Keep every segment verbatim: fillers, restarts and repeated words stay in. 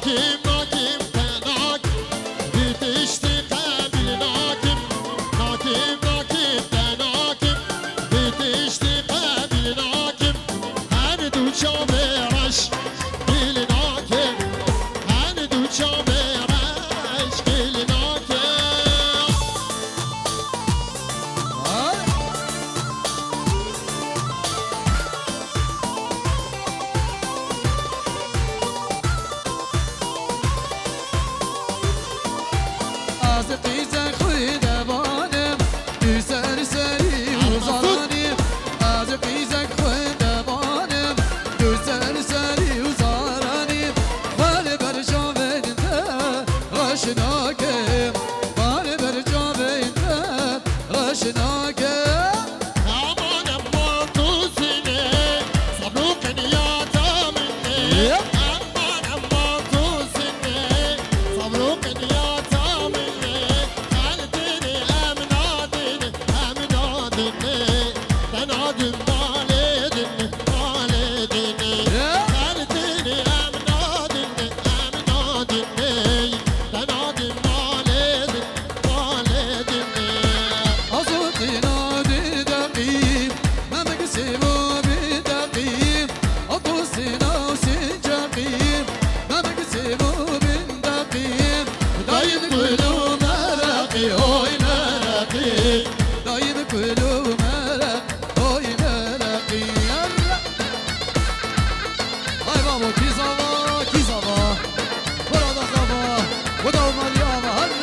Nakim, nakim, te nakim, vî tiştî qebîl nakim. Nakim, nakim, te nakim, vî tiştî qebîl nakim. Her du çavê reş kîl nakim, her du çavê reş kîl nakim. Ez qîzek xwe devanim, tu ser serî û zaranî. Ez qîzek xwe devanim, tu ser serî û zaranî. Xwe li ber çavên te reş nakim, xwe li ber çavên te reş nakim. Aman, aman, tu sînê, sabr û qiniyata min ê. Yep. Aman, aman, tu sînê, sabr û qiniyata min ê. Her dinê em nadinê, em nadinê. Te nadin malê dinê, malê dinê. Yep. Her dinê em nadinê, em nadinê. Te nadin malê dinê. Azotîna di deqî, memik sêvo bi deqî, atosîna û sincaqî, memik sêvo bin deqî, dayim kul û meraqî, oy meraqî, dayim kul û meraq, oy meraqî. Hay babo, kî zava, kî zava. Burada zava, bu da umalî ava, hadi.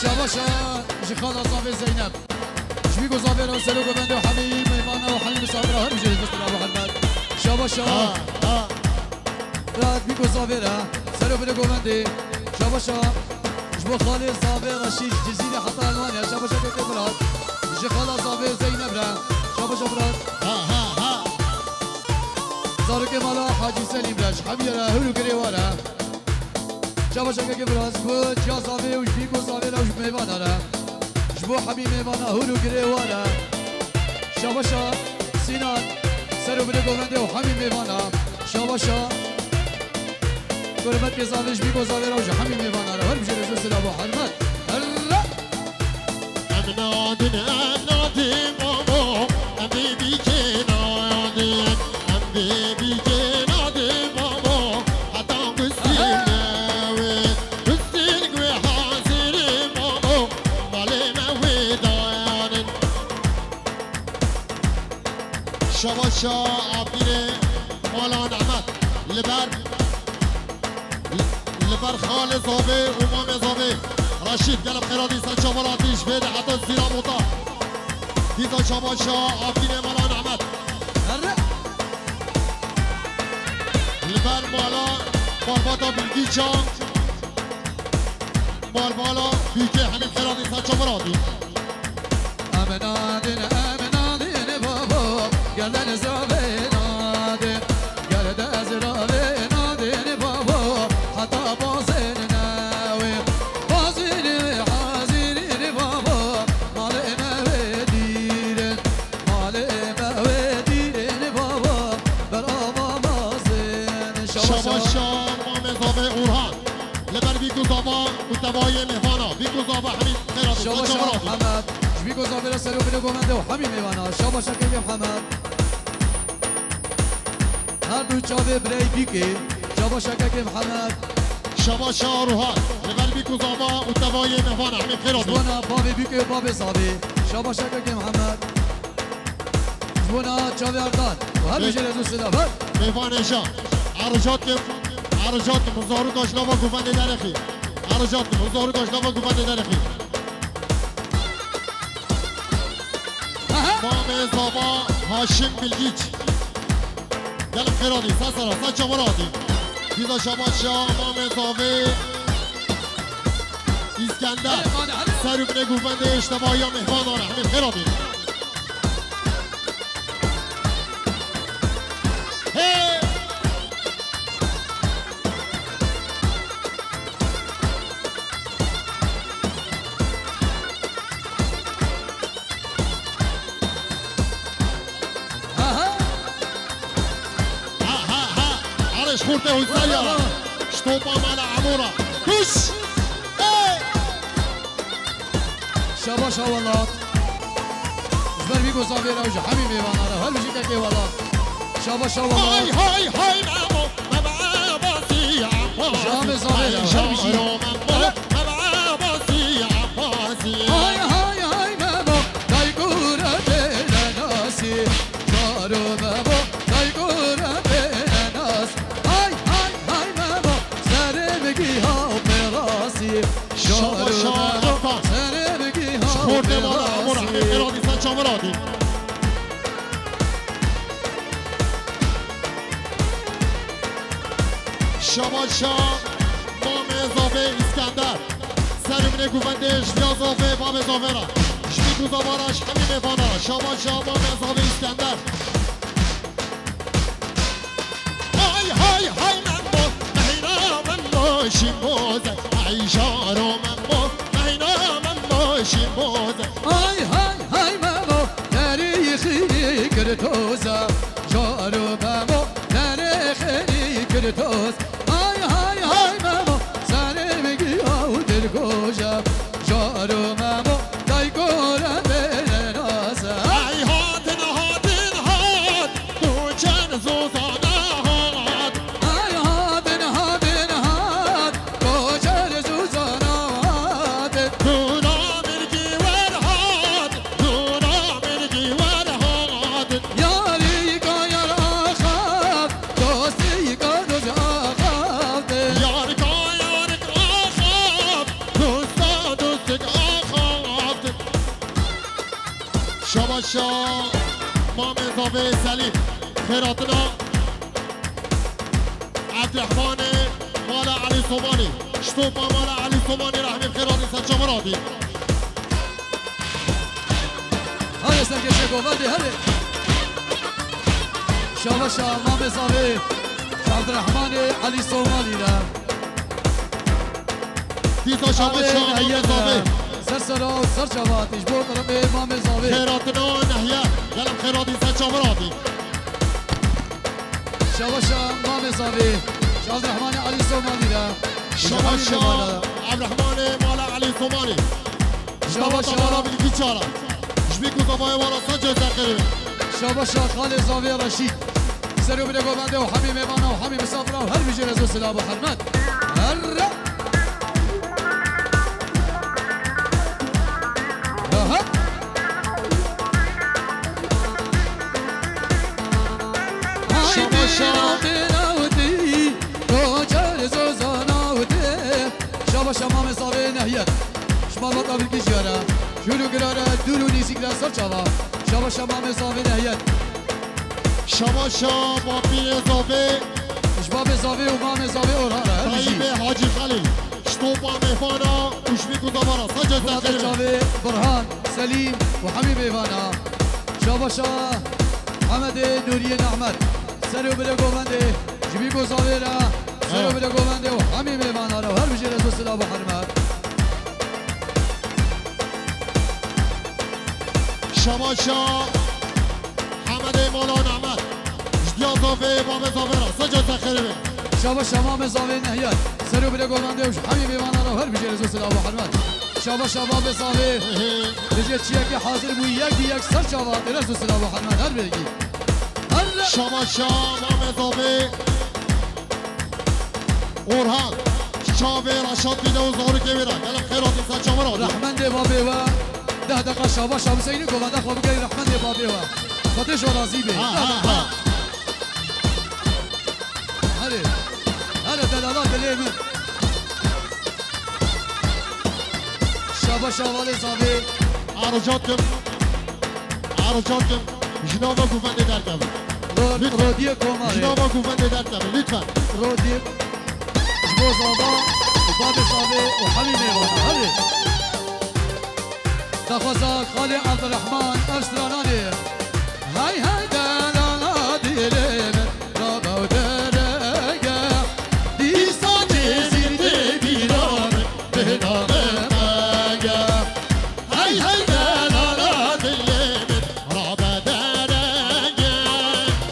Şabaşa ji xala zavê Zeynep. Ji vî ku zavê re serok û bendê û hemî mêvana û hemî misafira her bijêre dostina bi hurmet. Şabaşa. Ha, ha. Bira vî ku zavê re serok bile govendê. Şabaşa. Ji bo xalê zavê Reşîd ji Cizîrê heta Elmanya. Şabaşa kekê Firat. Ji xala zavê Zeynep re. Şabaşa Firat. Ha, ha, ha. Zarokê mala Hacî Selîm re. Ji hemî re hûr û girê wa re. Şabaşa kekê Firat. Ji bo ciya zavê û ji vî ku zavê re û ji mêvana re. Ji bo hemî mêvana hûr û girê wa re. Şabaşa Sînan. Ser û bilê govendê û hemî mêvana. Şabaşa. Hurmetê zavê ji vî ku zavê re û ji hemî mêvana re her bijêre zû sila bo hurmet. Herre! Em nadin, em nadin babo, em vê bîkê nadin, em vê bîkê nadin babo, heta gustîn newê, gustîn wê hazirî babo, malê me wê dayanin. Şabaşa Abdînê mala Nehmet. Li ber, li ber xalê zavê û mamê zavê Reşîd gelek xêra dîsa çavan hatî ji vê de heta Zîra Mota. Dîsa şabaşa Abdînê mala Nehmet. Li ber mala Barbata Bilgîça. Malbala Bîkê hemî xêra dîsa çavan hatî. Em nadin, em nadin babo, gelen zavê nadin, gel de ziravê nadin babo, heta bazên newê, bazên wê hazîrin babo, malê me wê dîrin, malê me wê dîrin babo, berava mazin. Şabaşa. Şabaşa, mamê zavê Orhan. Li ber vî ku zava û tevayê mêvana. Vî ku zava hemî xêra dîsa çavan hatî. Şabaşa Mihemed. Ji vî ku zavê re ser û bilê govendê û hemî mêvana. Şabaşa kekê Mihemed. Her du çavê birey Bîkê. Şabaşa kekê Mihemed. Şabaşa Orhan. Li ber vî ku zava û tevayê mêvana. Hemî xêra dî. Ji bona bavê Bîkê û bavê zavê. Şabaşa kekê Mihemed. Ji bona çavê Erdan. Her bijêre zû sila. Her. Mêvan hêja. Ercat kim? Ercat kim? Zarûka ji nava govendê derexî. Ercat kim? Zarûka ji nava govendê derexî. Aha. Mamê zava Haşim Bilgiç. Gelek xêra dî. Ser sera, ser çavan hatî. Dîsa şabaşa mamê zavê Îskender. Hadi, hadi. Ser û binê govendê ji tevahiya mêvanan re. Hemî xêra dî. Hey! Kurte Huseyara. Ştopa mala Amora. Kuş. Ey! Şabaş ha welat. Ji ber vî ku zavê re û ji hemî mêvanan re her bijî kekê welat. Şabaş ha welat. Hay hay hay Memo, Memo Abbasî, Abbasî. Ji Amê zavê re û her bijî. Memo, Memo Abbasî, Abbasî. Hay hay hay Memo, dayku re bêne nasî. Jaro Memo, dayku re bêne nas. Hay hay hay Memo, serê min giha pê rasî. Şabaş ha Memo, Erkan. Serê min giha pê rasî. Ji xortê mala Emo Rehmî Xêratî ser çavan hatî. Şabaş ha Mamê Zavê Îskender. Serê min ê guvendê ji diya Zavê, Mamê Zavê re. Ji vî ku zava re, ji hemî mêvana re. Şabaş ha Mamê Zavê Îskender. Hay hay hay Memo, mehîna Memo şîmoze. Ay jaro Memo, mehîna Memo şîmoze. Hay hay hay Memo, derî xînî kir toza. Jaro Memo, derî xînî kir toz. Hay hay hay Memo, serê min giya û dilgoja. Jaro Memo, dayko re bêne nas. Ay hatin hatin hat. Koçer zozana hat. Ay hatin hatin hat. Koçer zozana hat. Duna mirgî wer hat. Duna mirgî wer hat. Yarî ka yar axaft. Dostî ka dost axaft. Yar ka yar axaft. Dosta dostik axaft. Şabaşa Mamê Zavê Selîm. Xêratina Evdirehmanê mala Elî Somalî. Ştopa mala Elî Somalî, rehmî xêratî ser çavan hatî. Hare serkêşe govendê, hare. Şabaşa Mamê Zavê Evdirehmanê Elî Somalî re. Dîsa şabaş Abi, şaban Nehiye Zavê. Ser sera û ser çava hatî ji bo qirmê Mamê Zavê. Xêratina Nehiye. Gelek xêratî ser çavan hatî. Şabaşa Mamê Zavê. Şaban Rehmanê Elî Somalî re. Şabaşa Evdirehmanê mala Elî Somalî. Şabaşa. Şabaşa mala Bilgî Çara. Ji bî ku zavayê wala sa ceza qirê. Şabaşa Xalê Zavê Reşîd. Ser û bide govende û hemî mêvana û hemî misafira û her bijî rez û silav û hurmet. Herre. Aha. Şabaşa. Haydi, Şabaşa Mamê Zavê Nehiyet. Ji malbata Bilgî jiyara. Jûr û girara, dûr û nîzîk re ser çava. Şabaşa Mamê Zavê Nehiyet. Şabaşa Bapîrê Zavê. Ji Babê Zavê û Mamê Zavê Orhan re her bijî. Tayyîbê Hacî Xelîl. Ji topa mêvana û ji bî ku zavara. Sace Zerxê. Çavê Burhan, Selîm û hemî mêvana. Şabaşa Hemedê Nûriyê Nehmet. Ser û bile govendê. Ji bî ku zavê re. Ser û bile govendê û hemî mêvana re. Her bijî rez û silav û hurmet. Şabaşa Hemedê Mala Nehmet. Ji diya Zavê, Babê Zavê re. Sace Zerxê re. Şabaşa Mamê Zavê Nehiyet. Ser û bile govendê û ji hemî mêvana re. Her bijî rez û silav û hurmet. Şabaşa Babê Zavê. He he. Bijê çiyekê hazir bû, yek bi yek ser çava. Rez û silav û hurmet. Her bijî. Her. Şabaşa Mamê Zavê. Orhan, çavê Reşat bîne û zarokê wê re. Gelek xêr hatî ser çavan hatî. Rehmendê babê we, deh deqa şabaşa biseynî, govenda xwe bigerî rehmendê babê we. Xwedê ji we razî bê. Ha, ha, ha. Herê, herê delala dilê min. Şabaşa Malê Zavê. Arocatım. Arocatım. Ji nava govendê derkevin. Ro-, lütfen. Rodiyê Komarê. Ji nava govendê derkevin. Lütfen. Rodiyê. Ji bo zava û babê Zavê û hemî mêvana. Hadi. Daxwaza Xalê Abdurrahman ev strananê. Hay hay delala dilê min. Rabe û derege, dîsa cêzî tê bîra min, bêhna min mege. Hey hey delala dilê min, rabe derege,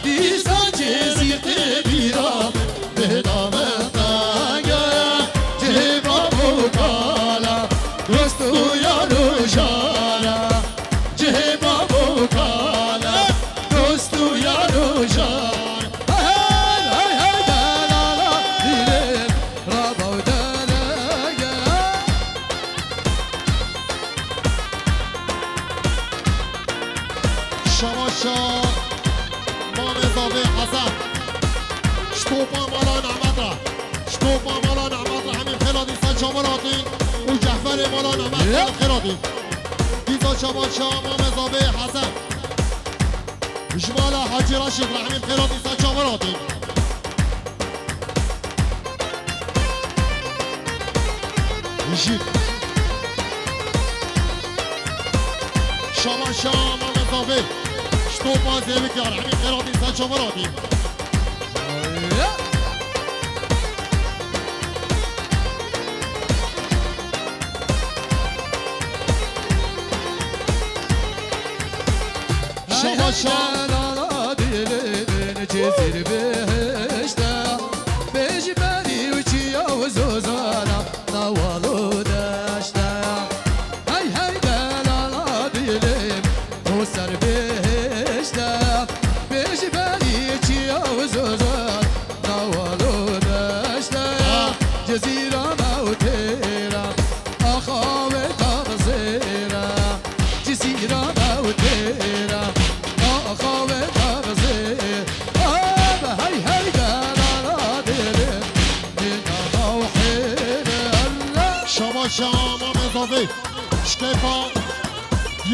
dîsa cêzî tê bîra min, Şa-, Mamê Zavê Hesen. Ji topa mala Nehmet re. Ji topa mala Nehmet re hemî xêla dîsa çavan hatî. Û Cehferê mala Nehmet re xêla dî. Dîsa çavan şa Mamê Zavê Hesen. Ji mala Hacî Reşîd re hemî xêla dîsa çavan hatî. Jî. Şaban şa Mamê Zavê. Ji topa zêwik ya hemî xêra dîsa çavan hatî. Şaban şa. Delala dilê min Cizîr bihişte, bêjberî û çiya û zozana, newal û deşte. Hey hey delala dilê min, û ser bihişte, bêjberî çiya û zozana, newal û deşte. Cizîra me û têra, axa wê taxzêra. Cizîra me û têra, axa wê taxzê. Ab hey hey delala dêrê, nîna mawhêrê Allah. Şaba şama mezavê, şkefa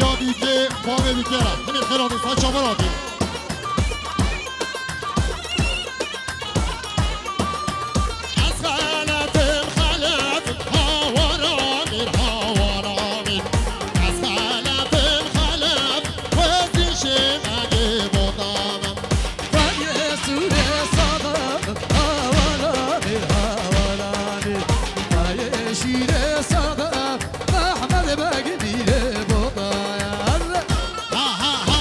ya bîkê, bavê bîkê ra. Hemî xêra dîsa çavan hatî. Ez xelefim, xelef, hawara mir, hawara mir. Ez xelefim, xelef, wezî şêmegê botamem. Vayê sûrê sadem, hawara mir, hawara mir. Vayê şîrê sadem, Mehmed Beg mîrê botayan. Ha, ha, ha.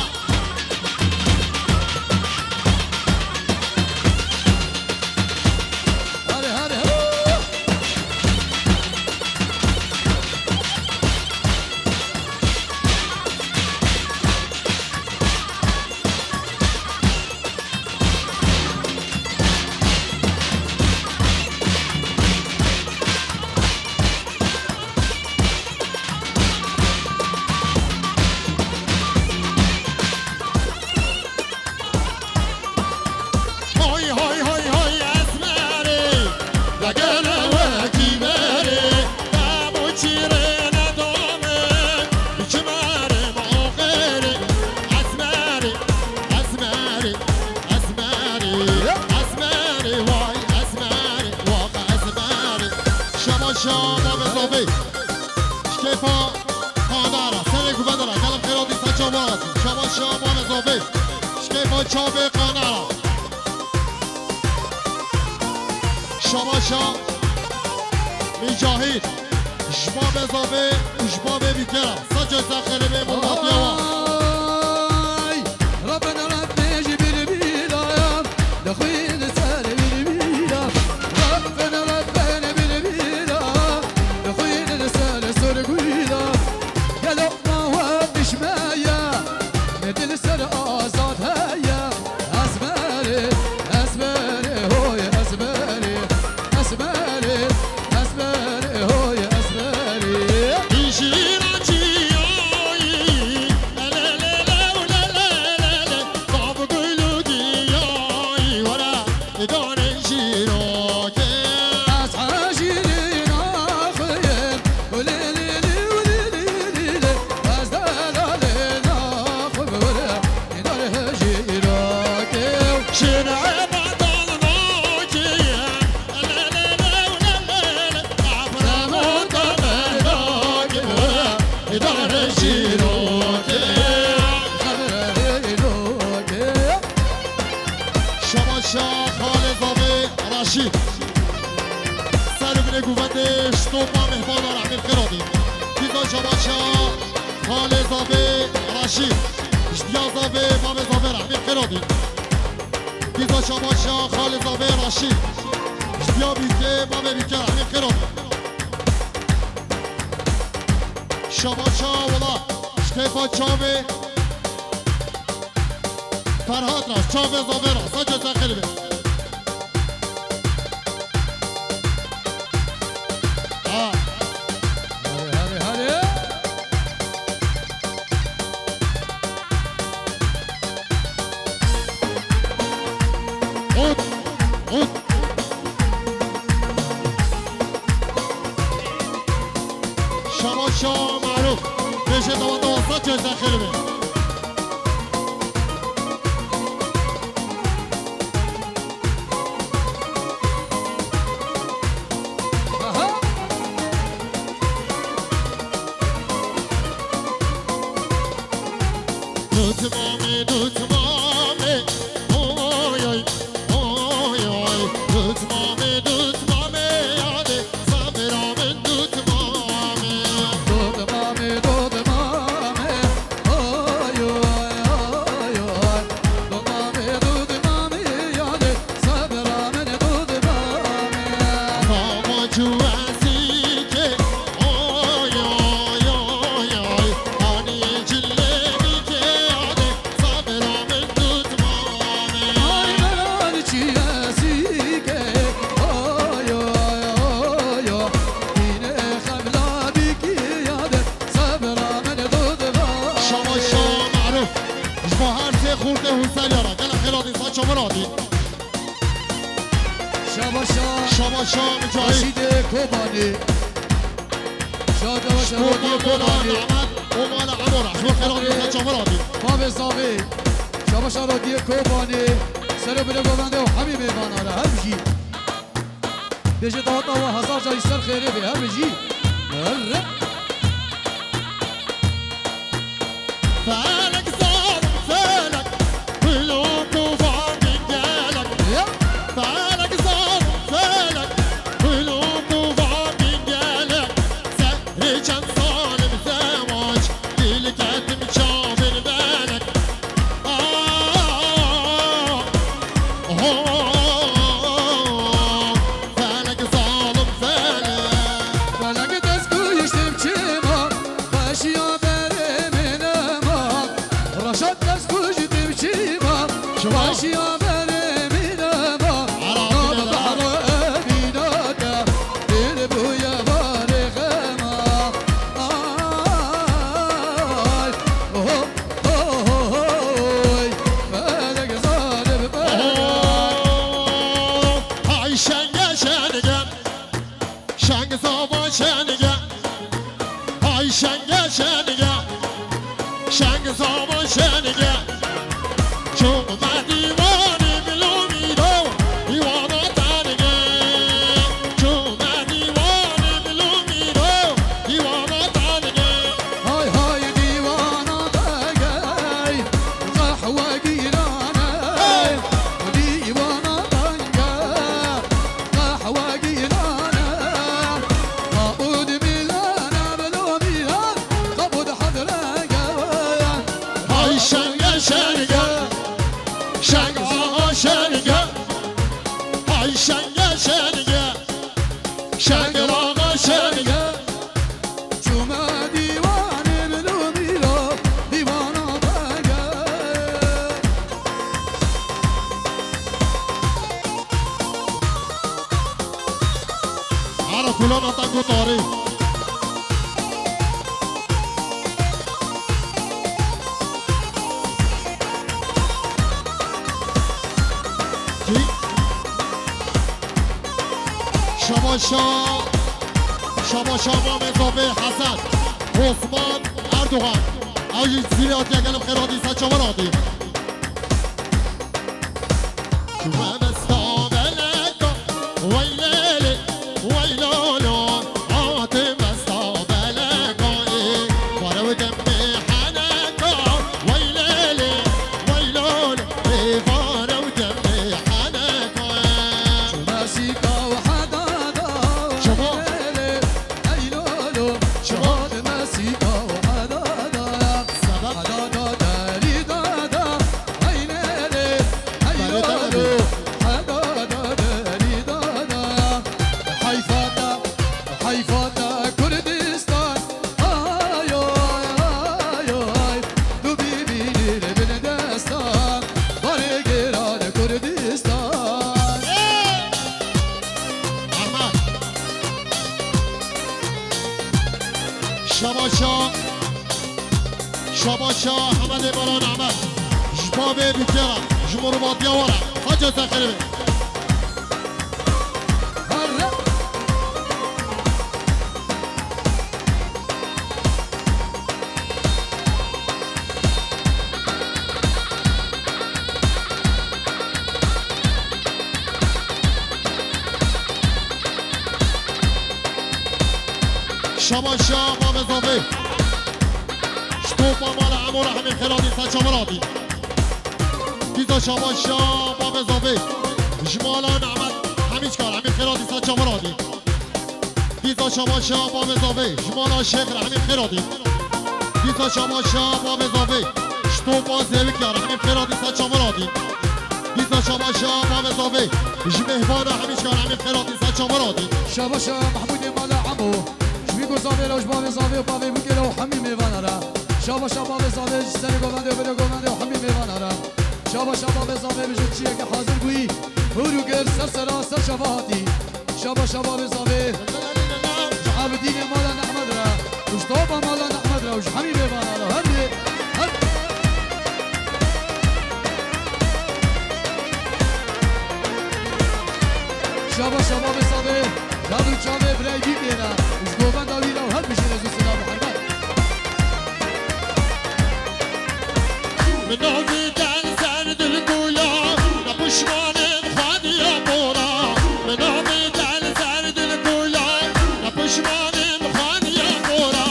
Hadi, hadi, hu! Hay, hay, hay, hay, Esmerê, vegele wekî berê, dem û çîrê nedame, çimerê ma oxêrê, Esmerê, Esmerê, Esmerê, Esmerê, vay Esmerê, waxa Esmerê. Şaba şaba ve zobê. Şkefa Qandara, serê guvendara, gelek xêra dîsa çavan hatî. Şaba şama mezavê. Şkefa çavê Qandara. Şaba şa Micahîd. Ji ma mezavê û ji ma vê bîkera. Saçê ser xerê bê mol hatiya wa. Ay, Rabbena Rabbe ji bilbila. Dixwîn ser bilbîla, Rabbin, Rabbin bilbîla, dixwîn ser surgûla. Gelo ma we dişme ye, ne dil ser azad heye. Esmerê, esmerê, hoy esmerê, esmerê, esmerê, hoy esmerê. Jîna çiyayî, le, le, le, le, le, le, le, le. Bav gul û diyayî were, dane jîrokê. Ez hejîrîna xwe yim, û lê lê lê û lê lê lê lê. Ez delalê naxwe were, dane jîrokê. Şine bedal nakê. Şaba şa xalê zavê Reşîd. Ser û binê guvendê ji topa mehbana rehmê xêra dî. Dîza şaba şa xalê zavê Reşîd. Ji diya zavê, bavê zavê rehmê xêra dî. Dîza şaba şa xalê zavê Reşîd. Ji diya bîkê, bavê bîkê rehmê xêra dî. Şaba şa wela, ji keyfa çavê Ferhat ra, çavê zavê ra, saçê ser xêrê be. Ha. Hadi, hadi, hadi. Te xêr be. Aha. Dutmamê, dutmamê, oy, oy, oy, oy. Dutmamê, dutmamê, yadê, sabira min dutmamê. Dutmamê, dutmamê, oy, oy, oy, oy. Dutmamê, dutmamê, yadê, sabira min dutmamê. Baba Cüvesîkê, oy, oy, oy, oy. Hanî cilebîkê, yadê, sabira min dutmamê. Ay, beran çiyesîkê, oy, oy, oy, oy. Dînê xemladîkî, yadê, sabira min dutmamê. Şaba şa merûf. Ji bo her sê xortê Hûseriya re. Gelek xêr hatî, saça min hatî. Şaba şa. Şaba şa Micahîd. Reşîdê Kobanê. Şa Cava Ji bo Şerodiye Kobanê. Nehmet û mala Emo re. Ji bo xêr hatî, saça min hatî. Bavê Zavê. Şaba şa Rodiyê Kobanê. Ser û binê govendê û hemî mêvana re. Her bijî. Bêje daweta we hezar carî ser xêrê be, her bijî. Her. Felek zalim felek, kulûk û vagî gelek. Ya. Felek zalim felek, kulûk û vagî gelek. Serê çend zalim zewac, dîl ketim çavên belek. Ah, oh, oh, oh, oh. Felek zalim felek. Felek dest kuştim çima, xweşiya berê min ema. Reşat dest kuştim çima, Çima? Xweşiya berê min ema. Ara Nav bile behra evîna te, dil bûye barê xema. Ay, oh, oh, oh, oh, oy. Felek zalim felek. Oh, ay şenge şenge. Şeng zava şenge, ay şenge şenge, şeng zava şenge. Çûme dîwanê Bilo Mîro, dîwana te nige. Çûme dîwanê Bilo Mîro, dîwana te nige. Hay hay dîwana te gey, qehwe gîrane, hey, dîwana te nige. Qehwe gîrane, qabûd mîlane, bilo mîran, qabûd hedrege. Hay şenge şenge, şeng axa şenge. Hay şenge şenge, şeng axa şenge. Çûme dîwanê Bilo Mîro, dîwana bege. Ara kulana tango tarî. Kî? Şabaşa, şabaşa Mamê Zafê Hesen, Osman Erdogan. Ew jî zîrê hatiye, gelek xêr hatî, ser çavan hatî. Mebesta beleka, wey lê lê, wey lo lo. Hate mesta beleka, ê, were weke mîheneka, wey lê lê, wey lo lo. Ê, were weke mîheneka, ê. Mesîka û hedada, Çima? Ey lolo, Çima? Mesîka û hedada, Sebep? Hedada derî dada, ey lê lê, ey lolo, hedada derî dada. Heyfa te, heyfa te Kurdistan, ay oy, ay oy, tu bibînî li bin destan, barê giran Kurdistan. Ahmet. Şabaşa, şabaşa Hemedê Baran Ahmet. Ji bavê bikera, ji morvatiya wara. Xaça te xiribê. Herre. Şabaşa bavê zavê. Ji topa mala Emo re hemî xêr hatî, ser çavan hatî. Dîsa şabaşa bavê zavê. Ji mala Nehmet Hemîçka re hemî xêr hatî, ser çavan hatî. Dîsa şabaşa bavê zavê. Ji mala Şêx re hemî xêr hatî. Dîsa şabaşa bavê zavê. Ji topa Zêwikya re hemî xêr hatî, ser çavan hatî. Dîsa şabaşa bavê zavê. Ji mêhvana Hemîçka re hemî xêr hatî, ser çavan hatî. Şabaşa Mehmûdê mala Emo. Ji wî ku zavê re û ji bavê zavê û bavê bûkê re û hemî mêvana re. Şabaşa bavê zavê ji serê govendê û binê govendê û hemî mêvana re. Şabaşa bavê zavê bi ji çiyekê hazir bûyî. Hûr û gir ser sera ser çava hatî. Şabaşa bavê zavê. Ji Ebidînê mala Nehmed re. Û ji topa mala Nehmed re. Û ji hemî mêvana re. Her dê. Her. Şabaşa bavê zavê. Çav û çavê birayê bîkê re, ji govenda wî re û her bijî rêz û silav û hurmet. Min navê te li ser dil goya, ne pişmanê xwediya bora. Min navê te li ser dil goya, ne pişmanê xwediya bora.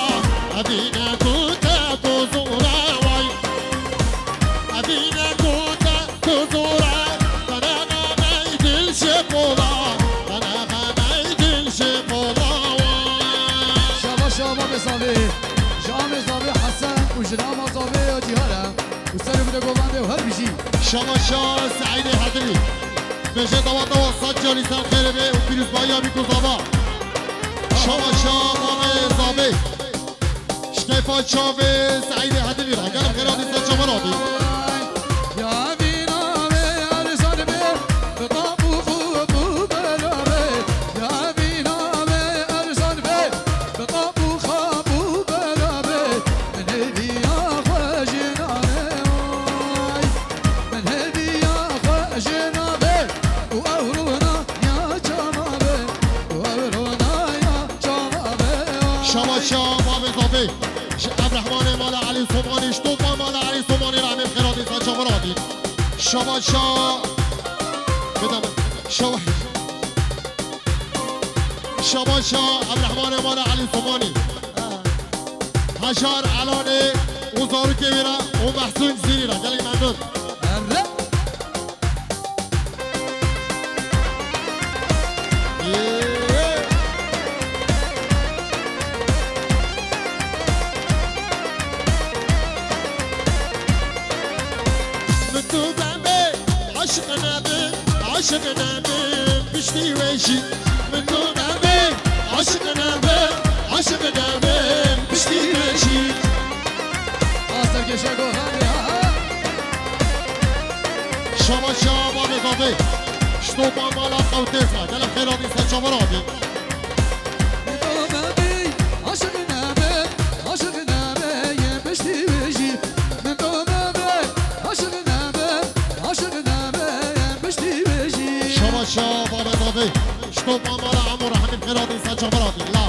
Evîne ku te ku zora way. Evîne ku te Kuzura, qeneqemey dil ji pola, qeneqemey dil ji pola wa. Şabaşa Amê Zavê, ji Amê Zavê Hesen û ji Ama Zavê ya Cîhara û ser û bide govendê û her bijî. Şabaşa Seîdê Hedilî, bêje dawa dawa sed carî ser xêrê be û pîrozbahiya bî ku zava. Şabaşa Amê Zavê. Şkeyfa çavê Seîdê Hedilî re. Gelek xêr hatî, ser çavan hatî. Ya vîna me erzan be, bi tap û xûb û bela be. Ya vîna me erzan be, bi tap û xab û bela be. Min hêviya xwe ji navê oy. Min hêviya xwe ji navê û ew rûna ya çava be. Û ew rûna ya Şabaşa Bavê Zavê. Ji Ebrehmanê mala Elî Somanî, ji topa mala Elî Somanî re hemî xêr hatî, ser çavan hatî. Şabaşa, bide min. Şaba-, Şabaşa Ebrehmanê mala Elî Somanî. Hejar Elanê û zarokê wî re û Mehsûn Cizîrî re. Gelek memnûn. Erre. Min tu bembe, aşiq nebe, aşiq nebe, piştî we jî. Min tu bembe, aşiq nebe, aşiq nebe, piştî we jî. Aser geşe gohane ha. Şabaşa Bavê Zavê. Ji topa mala Qewtês re. Gelek xêr hatî, ser çavan hatî. Min to bebî, aşiq nebe, aşiq nebe, yê piştî wê jî. Min to bebî, aşiq nebe, aşiq nebe, yê piştî wê jî. Şabaşa Bavê Zavê. Ji topa mala Emo re hemî xêr hatî, ser çavan hatî. La.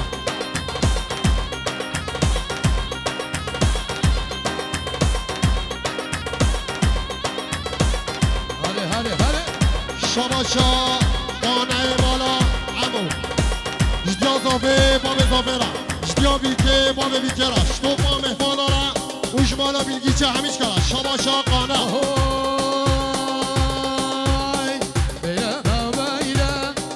Hare, hare, hare. Şabaşa Qaneyê mala Emo. Ji diya Zavê, Bavê Zavê re. Ji diya Bîkê, Bavê Bîkê re. Ji topa mêhvana re û ji mala Bilgîçe Hemîçka re. Şabaşa Qane. Ahoy, beyle, beyle.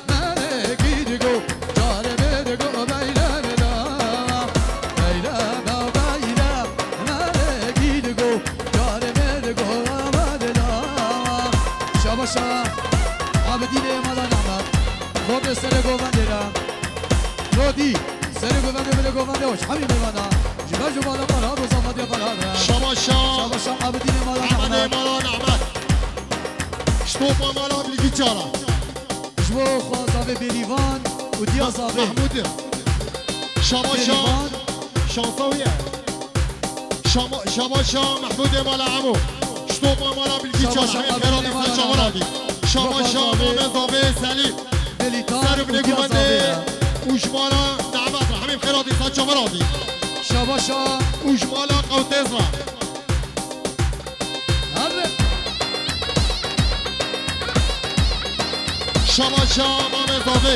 Melekî digo, carê bê digo, beyle bela. Beyle bela, beyle. Melekî digo, carê bê digo, bela. Şabaşa Abidînê mala Nehmet. Xortê serê govendê re. Rodî, serê govendê bile govendê hoş. Hemî mêvana. Ji ber ji bala bala, roza fatiya bala re. Şabaşa. Şabaşa Abidînê mala Nehmet. Mala Nehmet. Ji topa mala Bilgîça re. Ji bo xwe zavê Bêrîvan û diya zavê. Mehmûdê. Şabaşa. Bêrîvan. Şansa wî ye. Şama-, Şabaşa Mehmûdê mala Emo. Ji topa mala Bilgîça. Şabaşa Hemî Xêratî Abdulê mala Saçavan Nehmet. Hatî. Şabaşa Baba zavê. Mame zavê Selîm. Bêlîtan Ser û binê û diya guvendê zavê. Û ji mala Nehmet re. Hemî Xêratî Saçavan hatî. Şabaşa. Û ji mala Qewtêz re. Hadi. Şabaşa Mame zavê.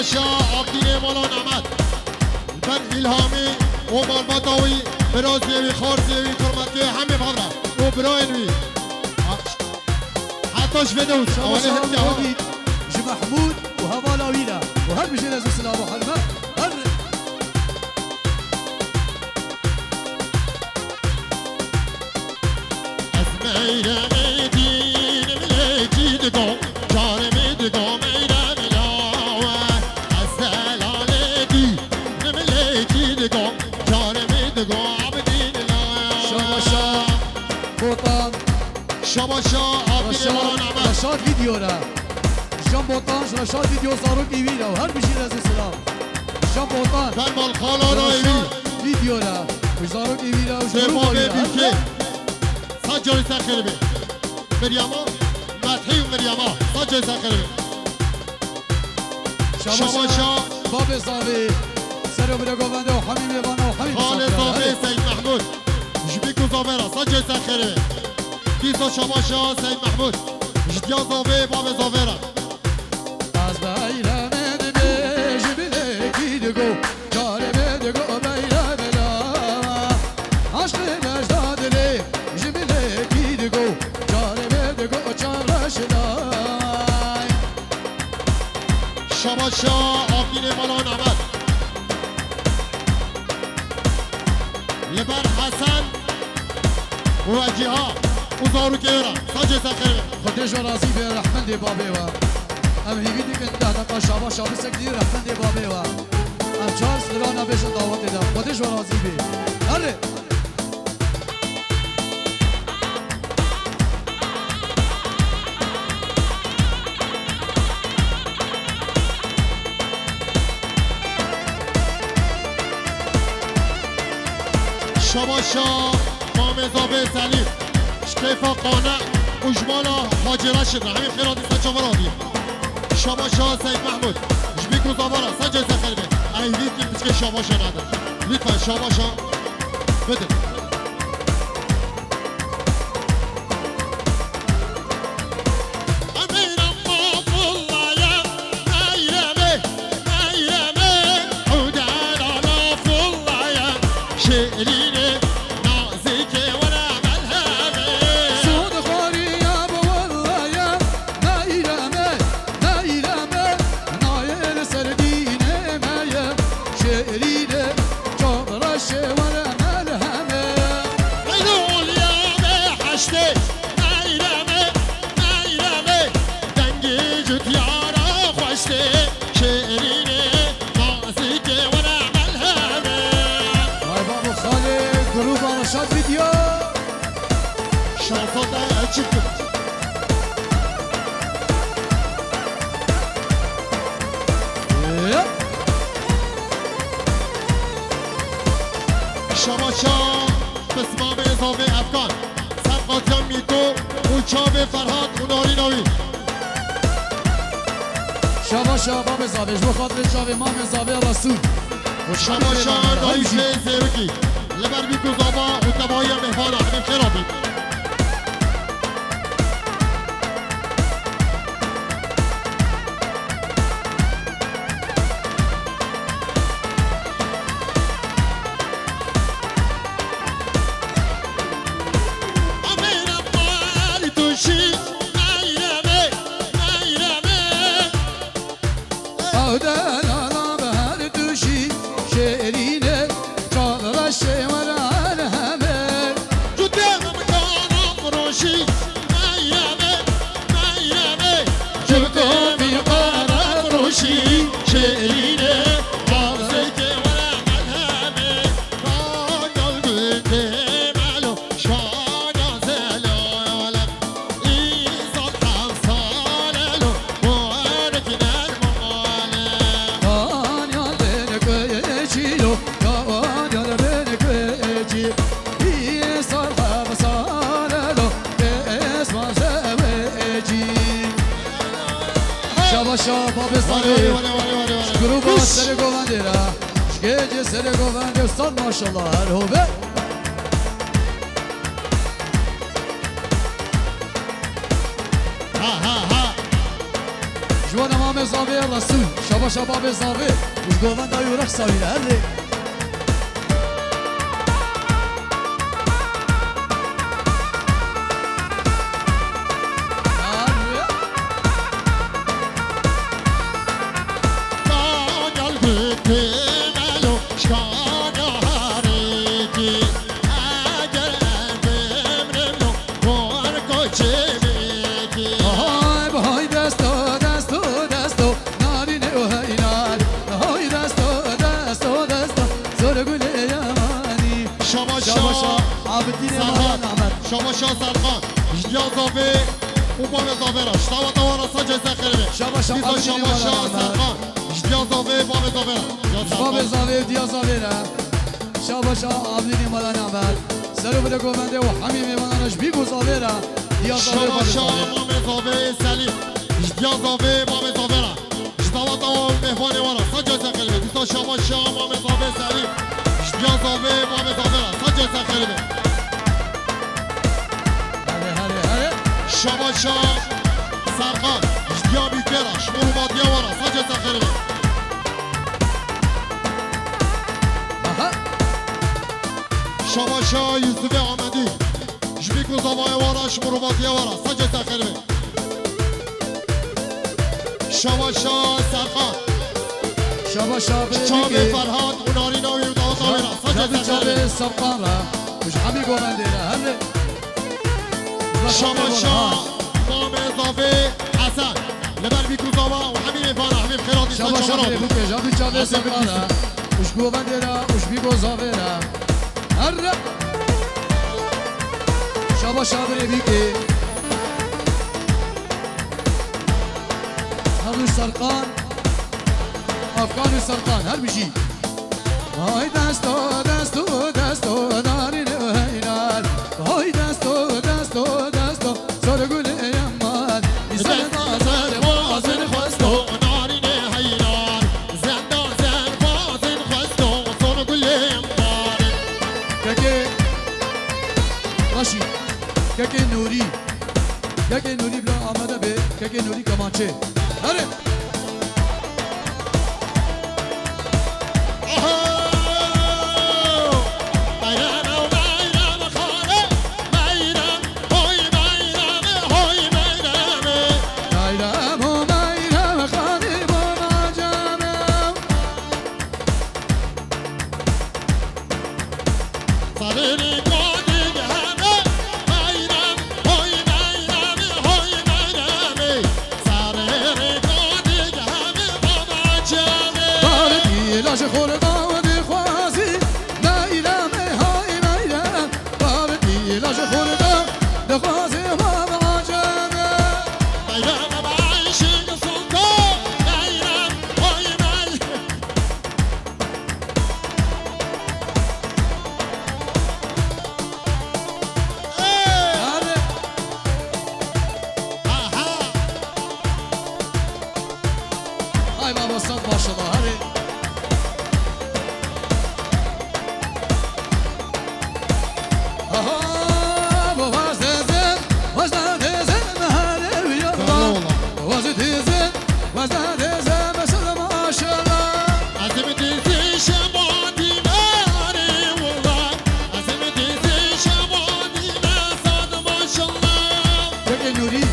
Şabaşa Abdînê Mala Nemet. Ber Îlhamî û malbata wî, birazê wî, xarzê wî, kurmetê hemê bavra û birayên wî. Heta ji vê de û Şabaşa Abdî ji Mehmûd û hevala wî re. Û her bijî rez û silav û helme. Her Ez meyremê dînim lê kî digo, carê min digo meyrem lawe. Ez delalê dînim lê kî digo, carê min digo Abdîn lawe. Şabaşa Botan. Şabaşa Abdî Reşat, Emaran Ahmet. Reşat video re. Jan Botan, Reşat video zarokê wî re. Her bijî rez û silav. Jan Botan. Fermal Xalana Reşat Evî. Video re. Û zarokê wî re. Û Şêrvan grûpa wî re. Bîkê. Her Sa coy ser xêr be. Meryama, Methî û Meryama. Sa coy ser xêr be. Şabaşa. Şabaşa. Babê Zavê. Sero bire govende û hemî mêvana û hemî Xalê misafir. Zavê Hadi. Seyd Mehmûd. Ji bîk û zavê re. Sa coy ser xêr be. Dîsa şabaşa Seyd Mehmûd. Ji diya zavê, babê zavê re. Ez beyremê dibê ji bilekî digo, carê me digo beyrem lawa. Aşkê bejda dilê ji bilekî digo, carê me digo çavreş lay. Şabaşa Abdînê Mala Nemet. Li ber Hesen û Ecîha û zarokê wê re. Sa coy ser xêr be. Xwedê ji we razî be, rehmendê babê we. Em hêvî dikin deh deqa şabaşa bisekdî rehmendê babê we. Em çar strana bêjin dawetê de. Xwedê ji we razî be. Herê. Şabaşa Mamê Zavê Selîm, ji keyfa qane û ji mala Hacî Reşid re. Hemî xêra dîsa çavan avî. Şabaşa Seyd Mehmûd, ji bîk û zavara, sa coy ser xêr be. Ey, lîtkin piçkê şabaşa nadin. Lütfen şabaşa bidin. Şêrînê nazikê were melhemê. Sûd xwariya bi wellaya, meyreme, meyreme, nayê li ser dînê me ye. Şêrînê çavreşê were melhemê. Qeyroliya bê heştê, meyreme, meyreme, dengê cutyara xweştê. Şêrînê nazikê were melhemê. Vay babo Xalê, grûba Reşat Video. Şansa te açıktır. Yep. Şabaşa Pismamê Zavê Efkan. Ser qatiya Mîko û çavê Ferhat û narîna wî. Şabaşa babê Zavê, ji bo xatirê çavê mamê Zavê Resûl. Şabaşa Erdayî Zêrikî. Li ber bîk û zava û tevahiya mêvana, hemî xêra bît. Ew delala bi her tu jî şêrîn e, çavreşê we re her heme. Tu dê min kana firoşî, meyreme, meyreme. Tu dê min kana firoşî, şêrîn e, çavreşê we re her heme. Kanal bi te melo. Şana zelale, îsal hevsale lo, mubarekî nermale. Kanyal bin keçî lo, kanyal bin keçî, îsal hevsale lo, esma zewecî. Şabaşa babê Wale, wale, Salih. Wale, wale, wale, wale. Gruba Kuş. Serê Govendê re. Gece Serê Govendê, sal maşallah, her hove. Ciwana mamê zavê Resûl, şabaşa babê zavê, ji govenda wî reqsa wî re, herê. Gel bitti melo, şkana hariki, eger em bimrim lo, korko çimiki. Hay, hay, desto, desto, desto, narîne û heylan. Hay, desto, desto, desto, zor gulê yamanî. Şabaşa, Şabaşa, Abidînê Serhat. Malan Ahmet. Şabaşa Serkan. Ji diya zavê û bavê zavê re. Ji daweta wan re sac û ser xêr be. Şabaşa, Abidînê Malan Ahmet. Şabaşa Serkan. Ji diya zavê, bavê zavê re. Ya Serkan. Bavê zavê, diya zavê re. Şabaşa Abidînê Malan Ahmet. Ser û bide govendê û hemî mêvanan re ji bîk û zavê re. Diya zavê, bavê zavê. Şabaşa mamê zavê Selîm. Ji diya zavê, bavê zavê re. Ji daweta wan û mêvanê wan re sac û ser xêr be. Dîsa şabaşa mamê zavê Selîm. Ji diya zavê, bavê zavê re sac û ser xêr be. Hadi, hadi, hadi. Şabaşa Serkan. Ji diya bîkê re, ji bo rûvatiya wan re sac û ser xêr be. Aha. Şabaşa Yusufê Amedî. Ji bîk û zavayê wan re, ji bo rûvatiya wan re sac û ser xêr be. Şabaşa Serkan. Şabaşa Çavê Ferhat û narîna wî û daweta wê re. Sac û ser xêr be. Çavê Serkan re. Ji hemî govendê re. Hemî. Şabaşa mamê zavê Hesen. Li ber bîk û zava û hemî mêvana, hemî xêratî. Şabaşa birê bûkê, ji hemî çavê Serkan re. Ji govendê re û ji bîk û zavê re. Herre. Şabaşa birê bîkê. Hemû Serkan. Afgan û Serkan, her bijî. Vay desto, desto, desto, narîne û heylan. Vay desto, desto, desto, zor gulê yaman. Îsal da zer bazin xwesto, narîne heylan. Zenda zer bazin xwesto, zor gulê yaman. Kekê Reşîd, kekê Nûrî. Kekê Nûrî bila amade be, kekê Nûrî kemançê. Herê. Sarê rêka digiheme, meyrem, hoy meyrem, hoy meyrem. Sarê rêka digiheme, baba çeme. Barekî laj xorda dixwazî, meyrem, hoy meyrem. Barekî laj xorda dixwazî, baba çeme. Meyrem, baba Ayşe Sultan, meyrem, hoy meyrem. Ê! Hadi. Aha. Ay baba, sat maşallah, hadi. Aha, bu vaz dizim, vaz da dizim, hadi yallah. Eyvallah. Vaz dizim, vaz da dizim, mesela maşallah. Ez ê dizê şeva dîme, erê wela. Ez ê dizê şeva dîme, sad maşallah. Kekê Nûrî.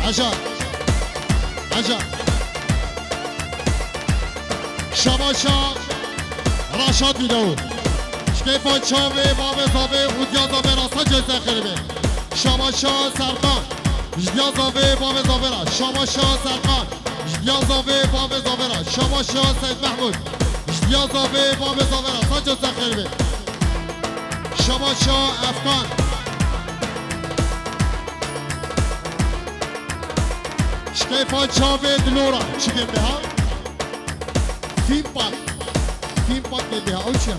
Acar. Acar. Şabaşa Raşad Vîdeo. Ji keyfa çavê bavê zavê û diya zavê re sac û ser xêr be. Şabaşa Serkan. Ji diya zavê bavê zavê re. Şabaşa Serkan. Ji diya zavê bavê zavê re. Şabaşa Seyd Mehmûd. Ji diya zavê bavê zavê re. Sac û ser xêr be. Şabaşa Efkan. Ji keyfa çavê Dilora. Çi gem be ha? Fîmpak. Fîmpak gem be ha. Ew çi ya?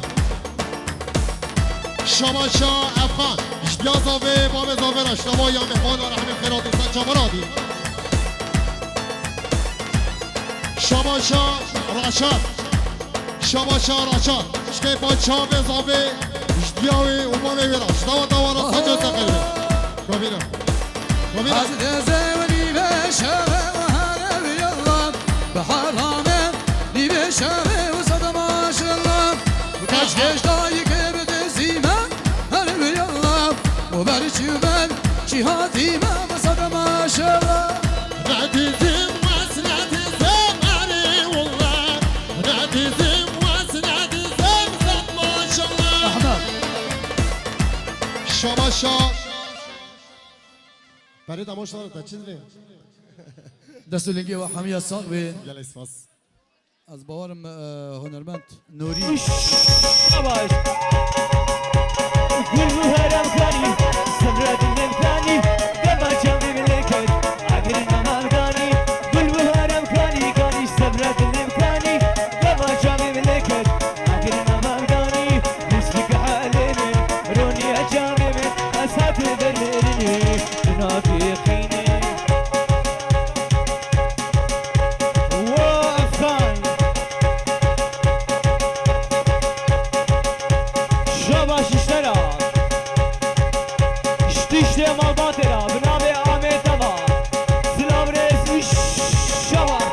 Şabaşa Efkan. Ji diya zavê bavê zavê re. Ji dava ya mêhmana re hemî xêratî ser çava radî. Şabaşa Raşad. Şabaşa Raşad. Ji keyfa çavê zavê. Ji diya wê û bavê wê re. Ji daweta wan re sac û ser xêr be. Kabîne. Kabîne. Ez dizê winî ve şeve û herev yallah. Çavê wisa de maşallah, kaç geç dayîkê bidizîme, her wî Allah, û ber çi û ber çi hatîme, wisa de maşallah. Ne dizim wes, ne dizim, erê wallah, ne dizim wes, ne dizim zad maşallah. Ahmet. Şabaşa. Perê damaşlar te çi divê? Dest û lingê we hemiya sax bê. Gelek spas. Ez bawerim, e, hunermend Nûrî. Şabaş. Gul bu herem kanî, sifre dilim kanî, dema çavê min lê ket, agirina merdanî. Gul bu herem kanî, kanî, sifre dilim kanî, dema çavê min lê ket, agirina merdanî. Mislik halê min, roniya çavê min, ez hatê berê rinê, di navê xînê. Wo Efkan. Şabaş ji te re. Ji tiştê malbatê re, bi navê Amê Teva. Silav rêz û şabaş.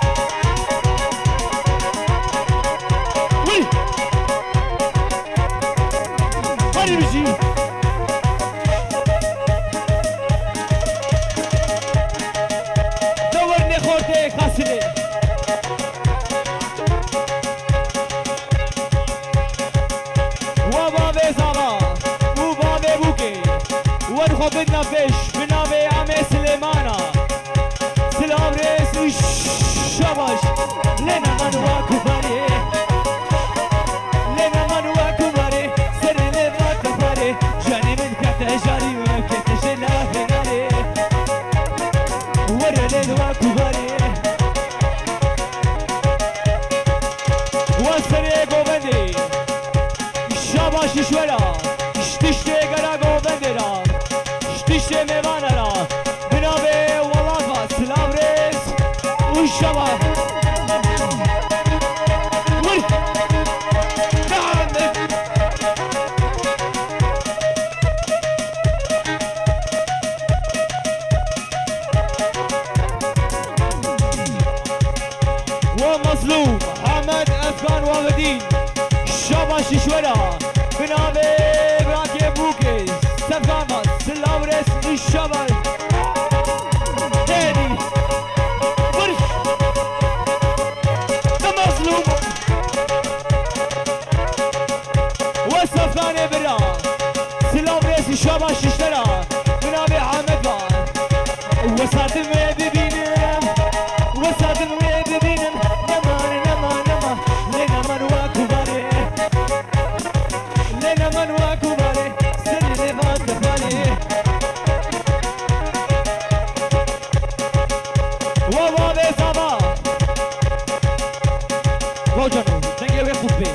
Wî. Herî bijî. Dewernê xortê Kasilê. Wa bavê Zava û bavê Bûkê. Wer xwe bidna pêş, bi navê Amê Silêmana. Silav rêz û şabaş. Lê neman wa kubarê. Lê neman wa kubarê. Serê lê va teparê. Canê min kete jarî, kete jê la hênarê. Were lê wa kubarê. Wa serê govendê. Şabaş ji we re, ji tiştê gera govendê re, ji tiştê mêvana re, bi navê welat ve silav rêz û şabaş. Wir. Wa Mazlûm Hemed Efkan Wahidîn, şabaş ji we re, bi navê Birakê Bûkê, Sefkan ve silav rêz û şabaş. Hêdî. Bir. De Mazlûm. Wesefkanê bira. Silav rêz û şabaş ji te re. Bi navê Amed va. Wes hatim wê bibînim. Wes hatim wê bibînim. Nema, nema, nema. Lê neman wa kubarê. Lê neman wa kubarê. Serê lê va teparê. Wa bavê Zava. Wa cano, dengê wê xurt bê.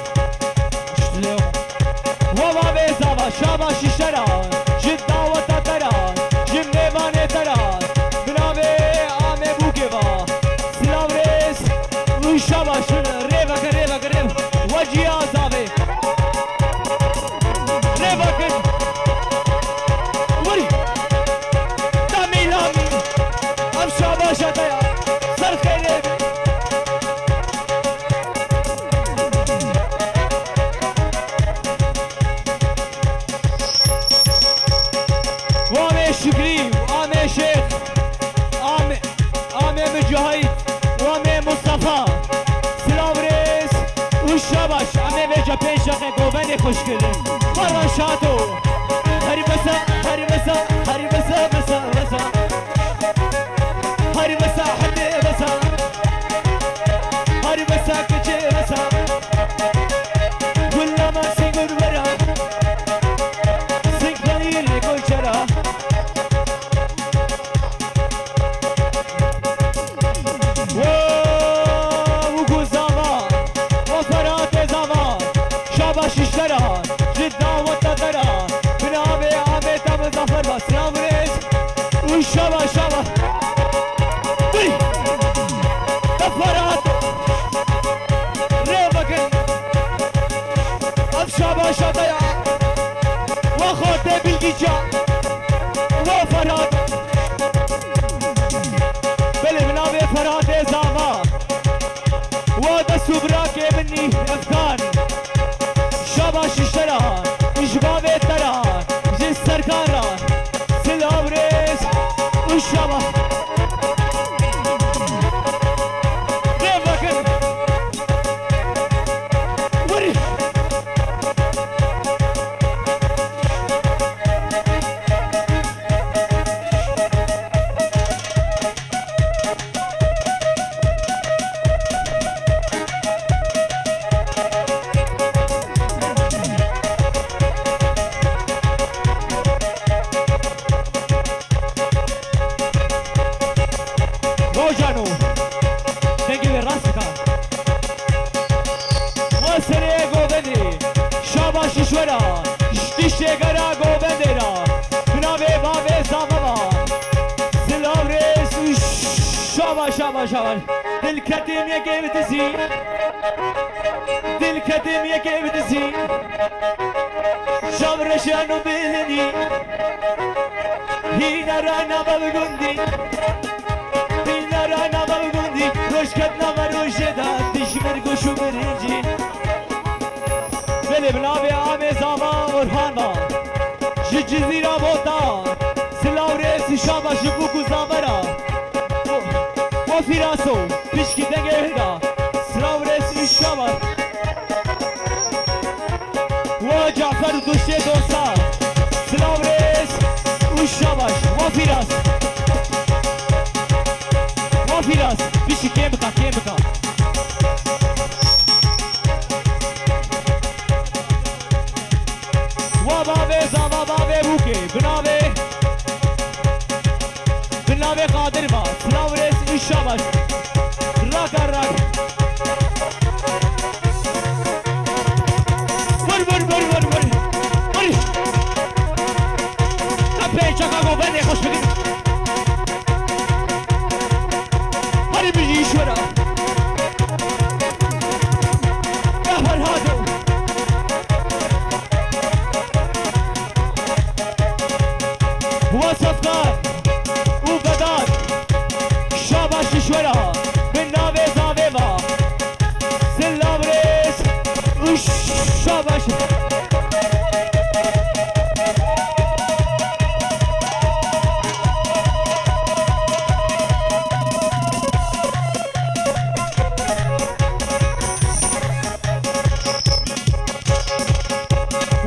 Wa bavê Zava, şabaş ji te re, ji daweta te re, ji mêvanê te re, bi navê Amê Bûkê ve. Silav rêz û şabaş, rê veke, rê veke, rê. Wa ciya Zavê. Rê vekin. Wî. Damî lamî. Ev şabaşa te ya. Ser xêrê bî. Wa Amê Şikrî, Amê Şêx, Amê, Amê Micahîd, Amê Mustafa. Silav rêz û şabaş. Amê vêca pênc deqe govendê xweş kirin. Mara şato. Herî besa, herî besa, herî besa, besa, besa. Herî besa, hetê besa. Herî besa, keçê besa. Gullama sîngûr vera. Sîng peyîrê koçera. Wo, û ku Zava, wo Feratê Zava, şabaş ji te re, ji daweta te re, bi navê Amê te Muzaffer ve silav rêz û şabaş, şabaş. Hey! Te Ferat! Rê vekin! Ev şabaşa te ya! Wa xortê Bilgîça! Wa Ferat! Belê, bi navê Feratê Zava. Wa dest û birakê min Şaba. Vê vekin. Wurî. Rojano, dengê wê rast bika. Wa serê govendê, şabaş ji we re, ji tiştê gera govendê re, bi navê bavê zava ve. Silav rêz û şabaş, şabaş, şabaş. Dil ketim yekê bi dizî. Dil ketim yekê bi dizî. Şav reşan û bilinî. Hîna ra nava bi gundî. Hîna ra nava bi gundî. Roj ket nava rojê de. Dijmir goş û birincî. Belê bi navê Amê Zava Orhan va. Ji Cizîra Bota. Silav rêz û şabaş ji bûk û zava re. Wa Fîraso, pişkî dengê wê da. Silav rêz û şabaş. Wa Cafer û duştê dosta. Silav rêz û şabaş. Wa Fîras. Wa Fîras. Pişkî kêm bika, kêm bika. Wa bavê zava bavê bûkê. Bi navê Bi navê Qadir va. Silav rêz û şabaş. Raka rak. Vur, vur, vur, vur, vur. Vur. Kapê çaka govendê xweş bikin. Hadi bir iş ver ha. Ya Ferhado. Wa Sefqar û Vedat, şabaş ji we re, bi navê zavê ve, silav rêz û şabaş.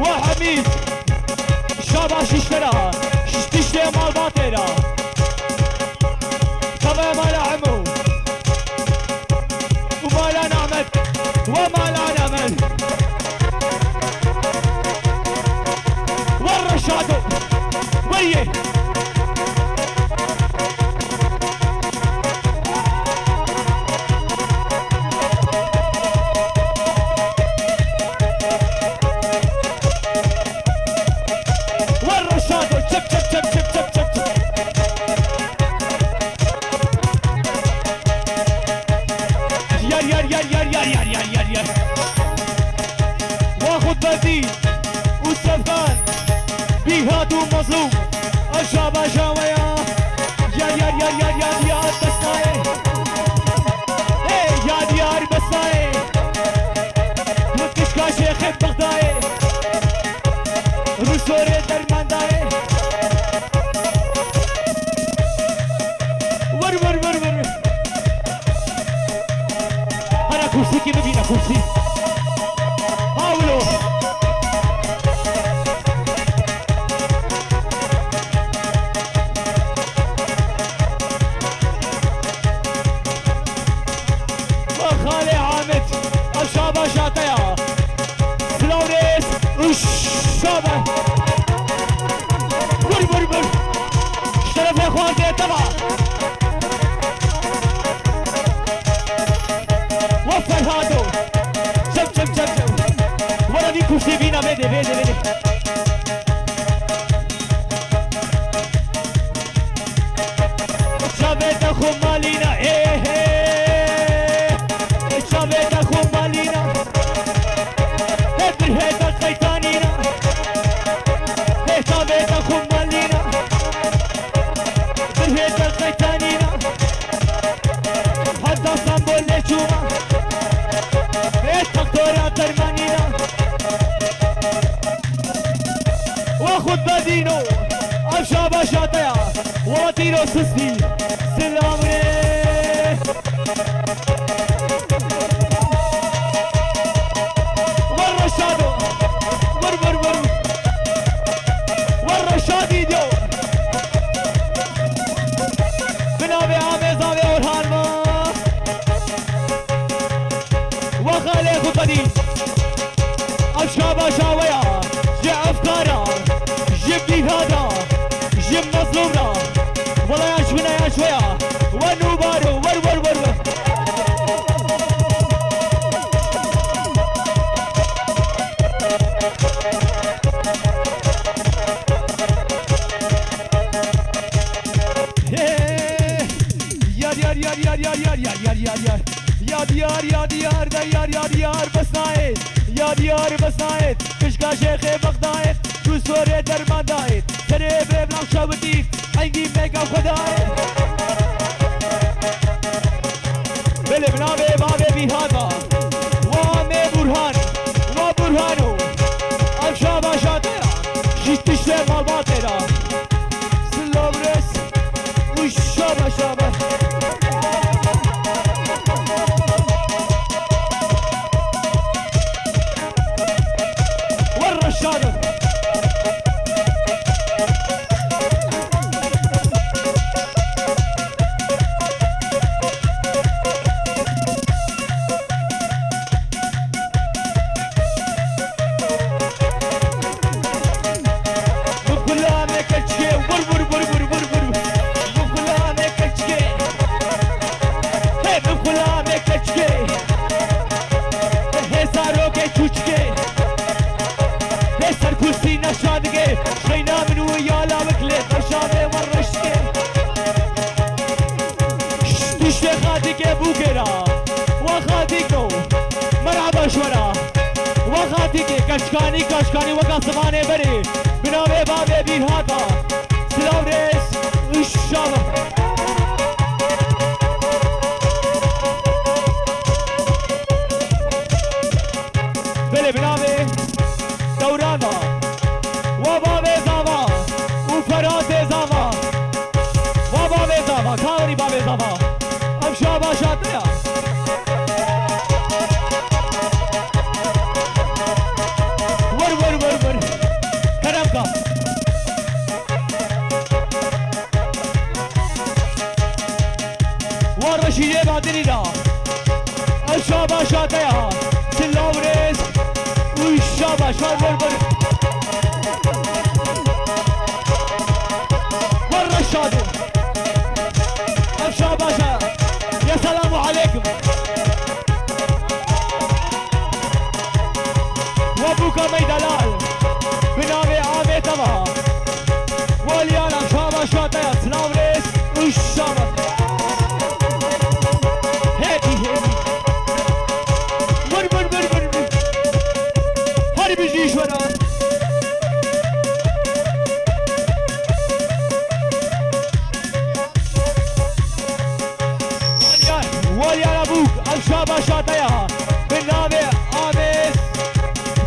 Wa Hemîd, şabaş ji te re, ji tiştê malbatê re. Çavê mala Emo û mala Nehmet, wa mala Nehmet. Wa Reşado, wa yê. Wa Reşado, çep, çep, çep. Yar, yar, yar. Wa Xutbedî û Sefqar, Bîhat û Mazlûm, aşa başa we ya. Yar, yar, yar, yar, yar, yar, besnayê. Hey, yar, yar, besnayê. Wekişka Şêxê Bexdayê. Rûsorê dermandayê. Vur, vur, vur, vur. Hana kursîkî bibîne kursî. Hawlo. Xalê Hamid, ev şabaşa te ya. Silav rêz û şaba. Vur, vur, vur. Ji terefê xwar dê teva. Wa Ferhado. Çep, çep, çep, çep. Were vî kursê bîna vê dê, vê dê, vê dê. Çavê te xwe malîna, ê, hê. Çavê te xwe malîna. Hê bir hê te qeytanîna. Hê çavê te xwe malîna. Bir hê te qeytanîna. Heta Stenbolê çûma. Hê doktora dermanîna. Sisî, silavre. Wer Reşado. Wer, wer, wer. Wer Reşadî diyo. Bi navê Amê Zavê Orhan va. Wa xalê xwe xwedî. Ev şabaşa we ya, ji efkara, ji bîhada, ji mezlûm ra. Wela ya ji min e ya ji we ya. We nûbar o, wer, wer, wer, wer. Hey! Yar, yar, yar. Yar, yar, yar, yar, de yar, yar, yar, bes nayê. Yar, yar, bes nayê. Pişka Şêxê Bexdayê, tu sorê derman dayê. Serê bê blan şewitî, engî meka xwe dayê. Belê, bi navê bavê Bîhata. Wa mê Burhan, wa Burhano. Ev şabaşa te ya, ji tiştê malbatê ra. Silav rêz û şabaş, şabaş. Wer Reşado. Min xulamê keçikê, vur, vur, vur. Min xulamê keçikê. Hey, min xulamê keçikê. Hey, zarokê çûçikê. Hey, serkûrsî neşa dike. Şeyna min û yala wek lê xeşavê wer reşikê. Şş, tiştê xatikê bûkê ra. Wa xatik do. Merhaba ji we ra. Wa xatikê, kaşkanî, kaşkanî weka simanê berê. Bi navê bavê Bîhata. Silav rêz, inşallah. Belê, bi navê Dewran da. Wa bavê Zava û Feratê Zava. Wa bavê Zava, ka werî bavê Zava. Ev şabaşa te ya. Wer, wer, wer, wer. Kerem ka. Wa Reşîdê Badirî da. Ev şabaşa te ya. Silav rêz û şabaş. Wer, wer, wer. Wer Reşado. Ev şabaşa. Ya selamu aleykum. Wa bûka me delal. Bi navê Amê te va. Waliyana şabaşa te ya, silav rêz û şabaş. Hêdî, hêdî. Vur, vur, vur, vur, vur. Her bijî ji we re. Waliyana, Waliyana bûk, ev şabaşa te ya. Bi navê Amê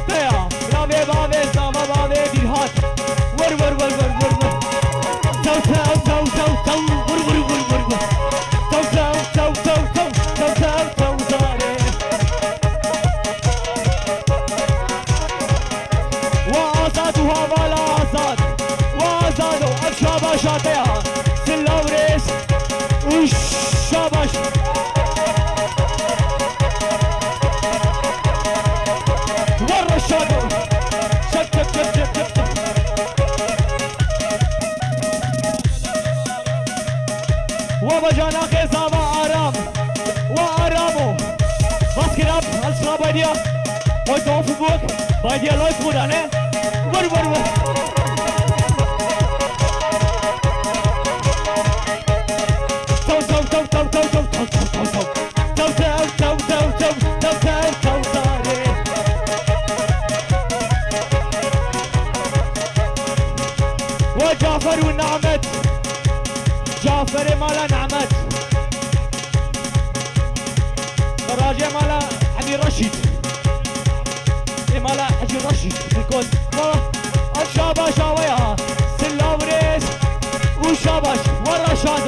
te ya. Bi navê bavê Zava, bavê Bîrhat. Vur, vur, vur, vur, vur, vur. Tew, tew, tew, tew, tew. Vur, vur, vur, vur, vur. Tew, tew, tew, tew, tew. Tew, tew, tew, zarê. Wa Azad û hevala Azad. Wa Azado, ev şabaşa te ya. Silav rêz û şabaş. Wa Reşado. Çep, çep, çep, çep, çep, çep. Wa bacanaxê Zava Aram. Wa Aramo. Was geht ab? Alles klar bei dir? Heute offen Burg? Bei dir läuft, Bruder, ne? Warte, warte, warte. Tau, tau, tau, tau, tau, tau, tau, tau, tau, tau. Tau, tau, tau, tau, tau, tau, tau, tau, tare. Wa Cafer û Nehmet. Caferê mala Nehmet. Xeracê mala Hemî Reşîd. Ê mala Hecî Reşîd. Dikot. Baba. Ev şabaşa we ya. Silav rêz û şabaş. Wa Reşad.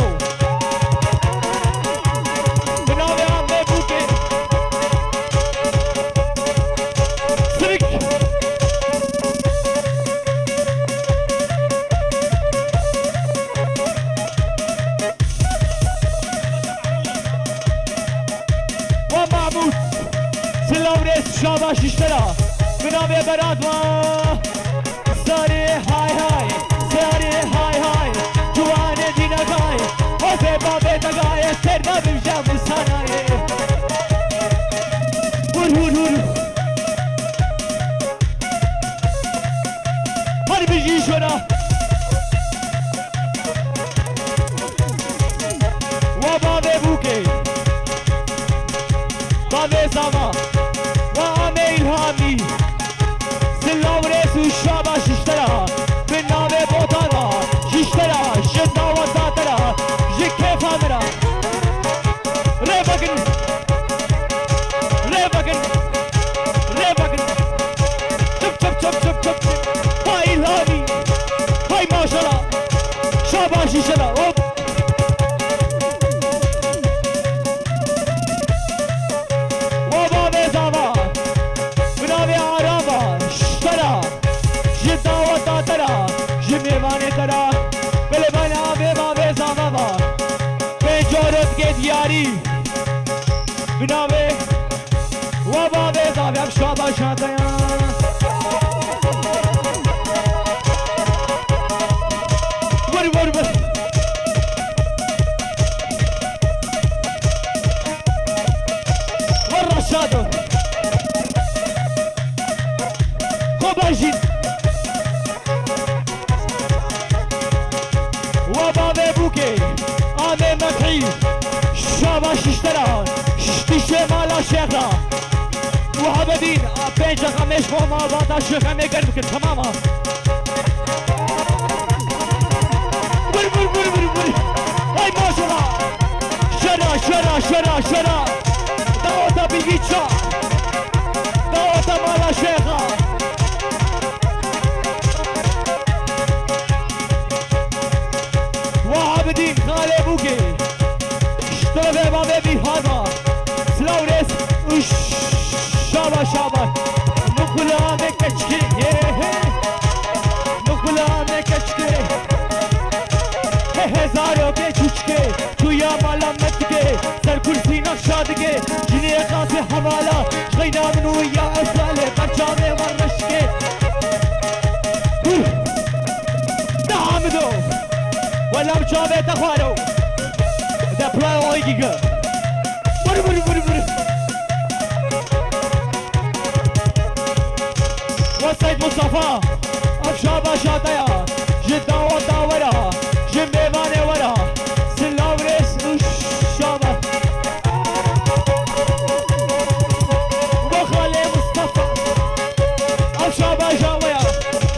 Lawrês şabaş ji te re. Bi navê Berat va. Sarê hay hay, sarê hay hay. Ciwanê dînekay. Hozê bavê te gayê. Ser nabim jam û sanayê. Hur hur hur. Her bijî şora. Wa bavê bûkê. Bavê zava. Wa amê îlhamî. Silav rêz û şabaş ji te re. Bi navê Botana. Ji te re. Ji daweta te re. Ji kêfa min re. Rêvekin. Rêvekin. Rêvekin. Çip, çip, çip, çip, çip, çip. Hay îlhamî. Hay maşallah. Şabaş ji te re. Hop. Wa bavê zava. Bi navê Arama. Ji te re. Ji daweta te re. Ji mêvanê te re. Belê bana avê bavê zava va. Pênc carot ke diyarî. Bi navê wa bavê zavê em şabaşa te ya. Vur, vur, vur. Vur Reşado. Xwe bajîn. Wa bavê bûkê, amê mekî, şabaş ji te re, ştîşê mala şêx re. Wahabedîn, a pênc deqa mêş bo malbata şêx em ê germ bikin, temam a. Vur, vur, vur, vur, vur. Hay maşallah. Şera, şera, şera, şera. Daweta bilgî ça. Daweta mala şêxa. Wahabidîn xalê bûkê. Ji te re bavê Mîhana. Silav rêz û şaba şaba. Min xulamê keçikê. Ye he. Min xulamê keçikê. He he zarokê çûçikê. Çûya mala metikê. Ser kursî nexşa dike. Jinê qasê hevala. Ji xeyna min û ya ev salê. Berçavê wan reşikê. Hû. Deha min do. Wela min çavê te xwaro. De pira oy gîge. Vur, vur, vur, vur. Wa Seyd Mustafa. Ev şaba şateya. Ji dawa dawera. Ji mêvanê wera. Silav rêz û şaba. Bo Xalê Mustafa. Ev şaba jaweya.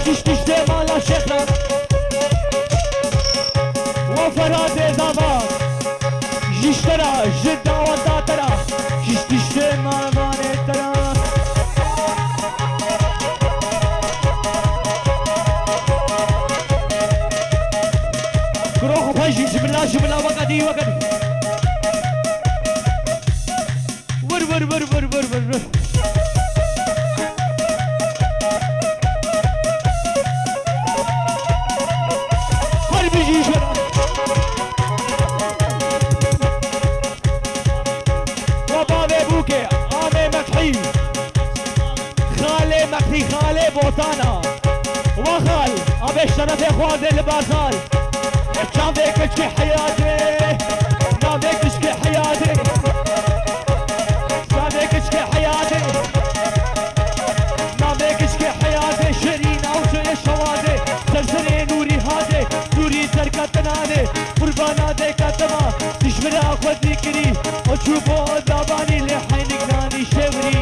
Ji tiştê mala şêxan. Wa Ferhatê zava. Ji te re, ji daweta te re. Ji tiştê mêvanê te re. Kuro xwe jî jimila, jimila, weke dî, weke dî. Vur, vur, vur, vur, vur, vur, vur. Her bijî ji we re. Wa bavê bûkê, amê mekî. Xalê mekî, xalê botana. Wa xal, abê şerefê xwazê li bar xal. Çavê keçikê heyatê, navê keçikê heyatê. Çavê keçikê heyatê. Navê keçikê heyatê, şerî navçeyê şewatê. Ser serê nûrî hatê, nûrî derketinanê. Qurbana dêka te ma, dijmira xwe dî kirî. O çû bo dabanî lê heynik nanî şewrî.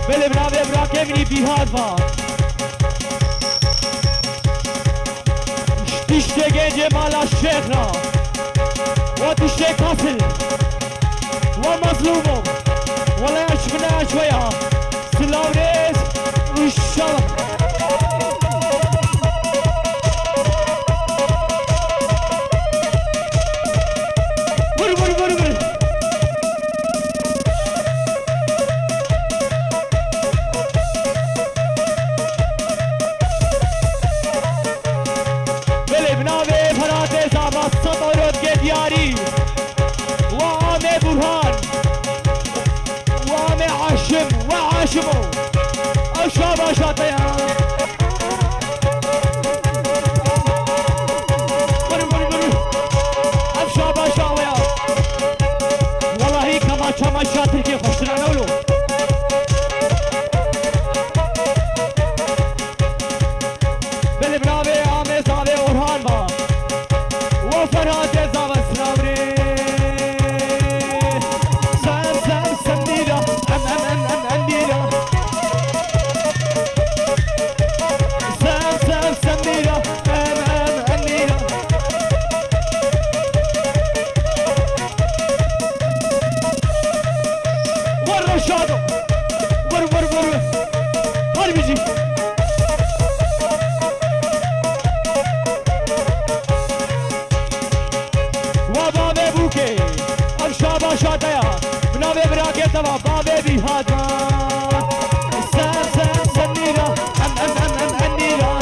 Belê bi navê birakê min î Bîhar va. Tiştê gencê mala şêx ra. Wa tiştê kasil. Wa mazlûmo. Wala ya çi bina ya çi ya. Silav rêz. Înşallah. Vur, vur, vur, vur. Belê bi navê Feratê Zava sed euro dike diyarî. Wa amê Burhan. Çimo. Ev şabaşa te ya. Vur, vur, vur. Ev şabaşa we ya. Wellahî kemaça maça Tirkiyê xweştir e, ne wilo. Belê bi navê Amê zavê Orhan va. Wa Ferhatê zava silavre. Sem, sem, sem dîra. Em, em, em, em, em dîra. Sem, sem, sem dîra. Em, em, em dîra. Vur Reşado. Vur, vur, vur. Hadi bizi. Wa bavê bûkê, ev şabaşa te ya. Bi navê birakê te va, bavê bîhata. Ser, ser, ser nîra. Em, em, em, em, em nîra.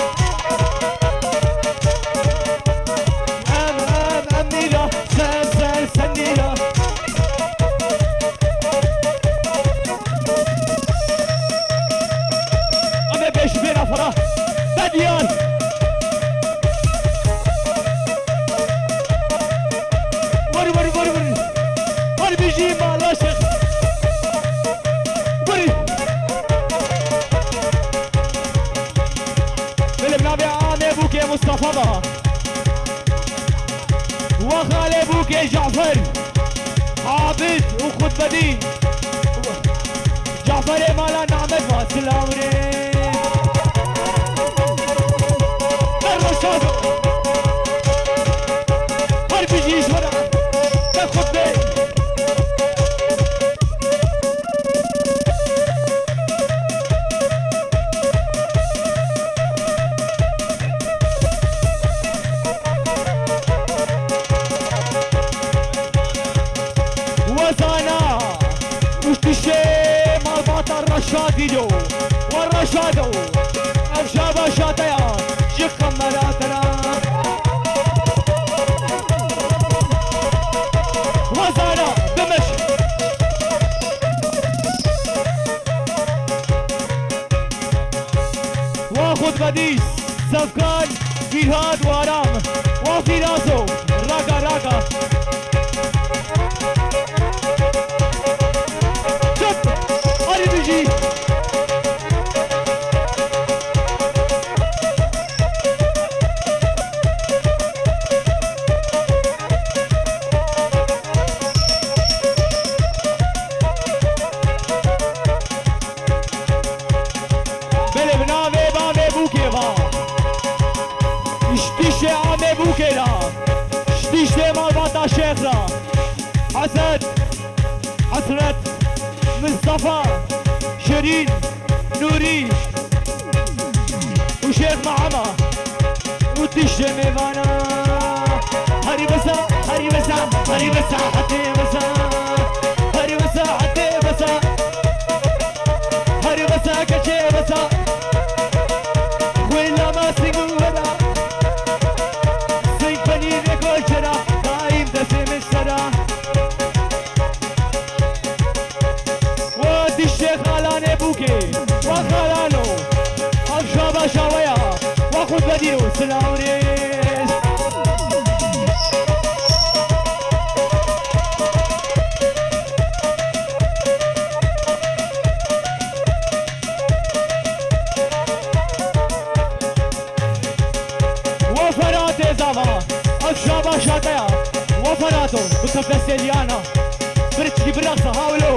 Em, em, em nîra. Ser, ser, ser nîra. Em ê beşî bêna fera. Te diyar. Weri, weri, weri, weri. Her bijî mala şex. Weri. Belê bi navê Amê Bûkê Mustafa da. Wa xalê Bûkê Cafer, Abid û Xutbedîn. Caferê mala Named va silav rê. Her Reşado. Her bijî ji we re. Te Xutbe. Wezana û tiştê malbata Reşadî do. Wa Reşado, ev şabaşa te ya, ji qemera te ra. Wezana, bimiş. Wa Xutbedî, Sefkan, Fîrhad û Aram. Wa Fîrazo, raga, raga. Çöp, hadi bijî. Belê bi navê bavê Bûkê va. Ji tiştê Amê Bûkê ra. Ji tiştê malbata Şêx ra. Hesed, Hesret, Mistefa, Şirîn, Nûrî û Şêx Mehema. Û tiştê mêvana. Herî wisa, herî wisa, herî wisa, hetê wisa. Herî wisa, hetê wisa. Herî wisa, keçê wisa. Xwê lama sing û wera. Sing penî rêko çera. Daîm destê min sera. Wa diştê xalanê Bûkê, wa xalano, ev şabaşa we ya, wa xwe vedî û silav rêz. Wa Feratê zava, ev şabaşa te ya. Wa Ferato, bikef destê liyana. Birçî biraqsa hawlo,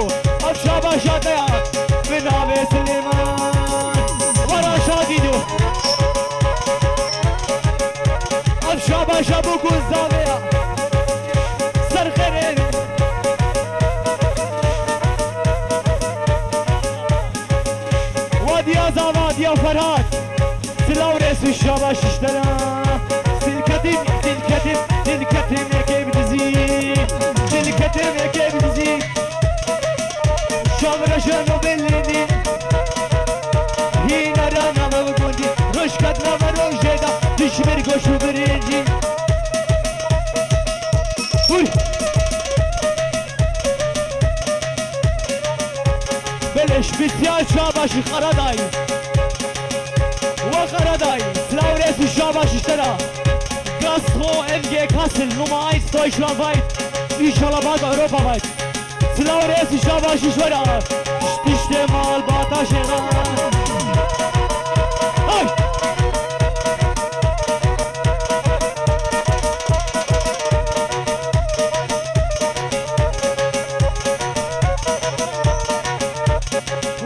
ev şabaşa te ya. Bi navê Silêman. Wa Raşadî do. Ev şabaşa bo ku zavê ya. Ser xêrê. Wa diya zava, diya Ferhat. Silav rêz û şabaş ji te re. Dilketim, dilketim, dilketim yekê bi dizî. Dilketim yekê bi dizî. Şav re jeno belênî. Hîna ra nave bi gundî. Roj ket nave rojê de. Dişmir goş û birêncî. Uy! Belê, Spezial Şabaş Karadayî. We Karadayî, silav rêz û şabaş ji te re. Gastro M G Kassel, Nummer eins deutschlandweit. Înşallah bald europaweit. Silav rêz û şabaş ji we re. Tiştê mal bata jê re. Hey!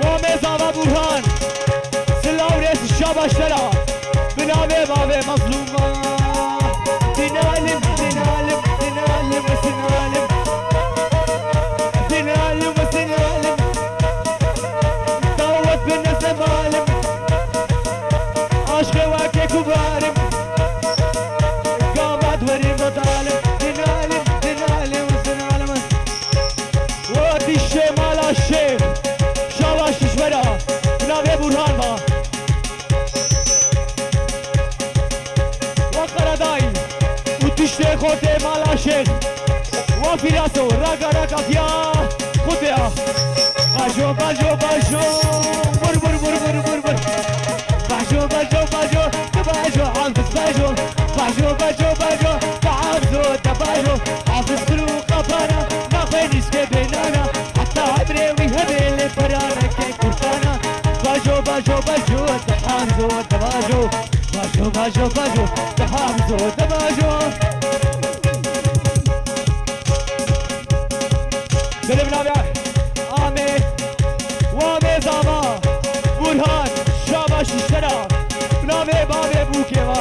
Wamê zava Burhan. Silav rêz şabaş te re. Bi navê bavê Mezlûma. Dinalim, dinalim, dinalim, dinalim. Dinalim, dinalim. Dawet bi nizem alim. Aşkê wekê kubarim. Gamat werim dalim. Dinalim, dinalim, dinalim. Wekî şê mala şêx. Şabaş ji we re. Bi navê Burhan ba. Wa Karadayî. Û tiştê xortê mala şêx. Wa Fîraso. Raga raga fiya. Xotê a. Bajo, bajo, bajo. Vur, vur, vur, vur, vur, vur. Bajo, bajo, bajo. Tu bajo, Hafiz bajo. Bajo, bajo, bajo, te Hafizo, te bajo. Hafiz kir û qapana, naxwe nîskê bênana. Heta emrê wî hebe lê peraneke kurtana. Bajo, bajo, bajo, te Hafizo, te bajo. Bajo, bajo, bajo, te Hafizo, te bajo. Gelê bi navê Amê, Wamê zava, Burhan, Şabaş ji te re, bi navê bavê bûkê va.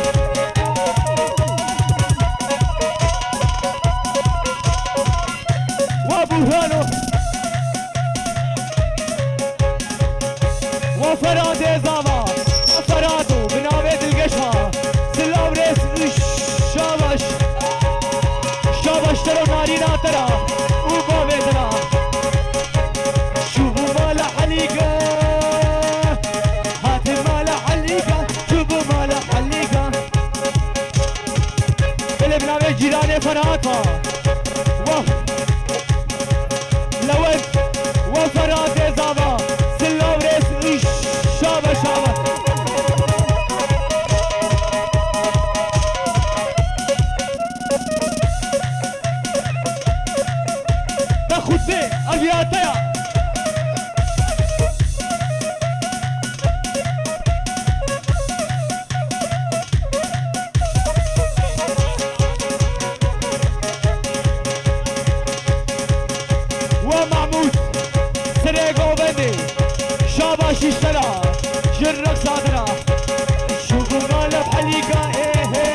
Wa Burhano. Wa Feradê zava, wa Ferado, bi navê dilgeşa, silav rêz û şabaş, şabaş te re û narîna te re û bavê te re. Şûbû mala Helîka, hate mala Helîka, şûbû mala Helîka. Gelê bi navê cîranê Ferhat va. Wah. Lewent, we Ferhatê zava, silav rêz û şabaş şabaş. Te xutbê, ev ya te ya. Wa Mahmûd, serê govendê, şabaş ji te re, ji reqsa te re. Şûbû mala Helîka, ê hê.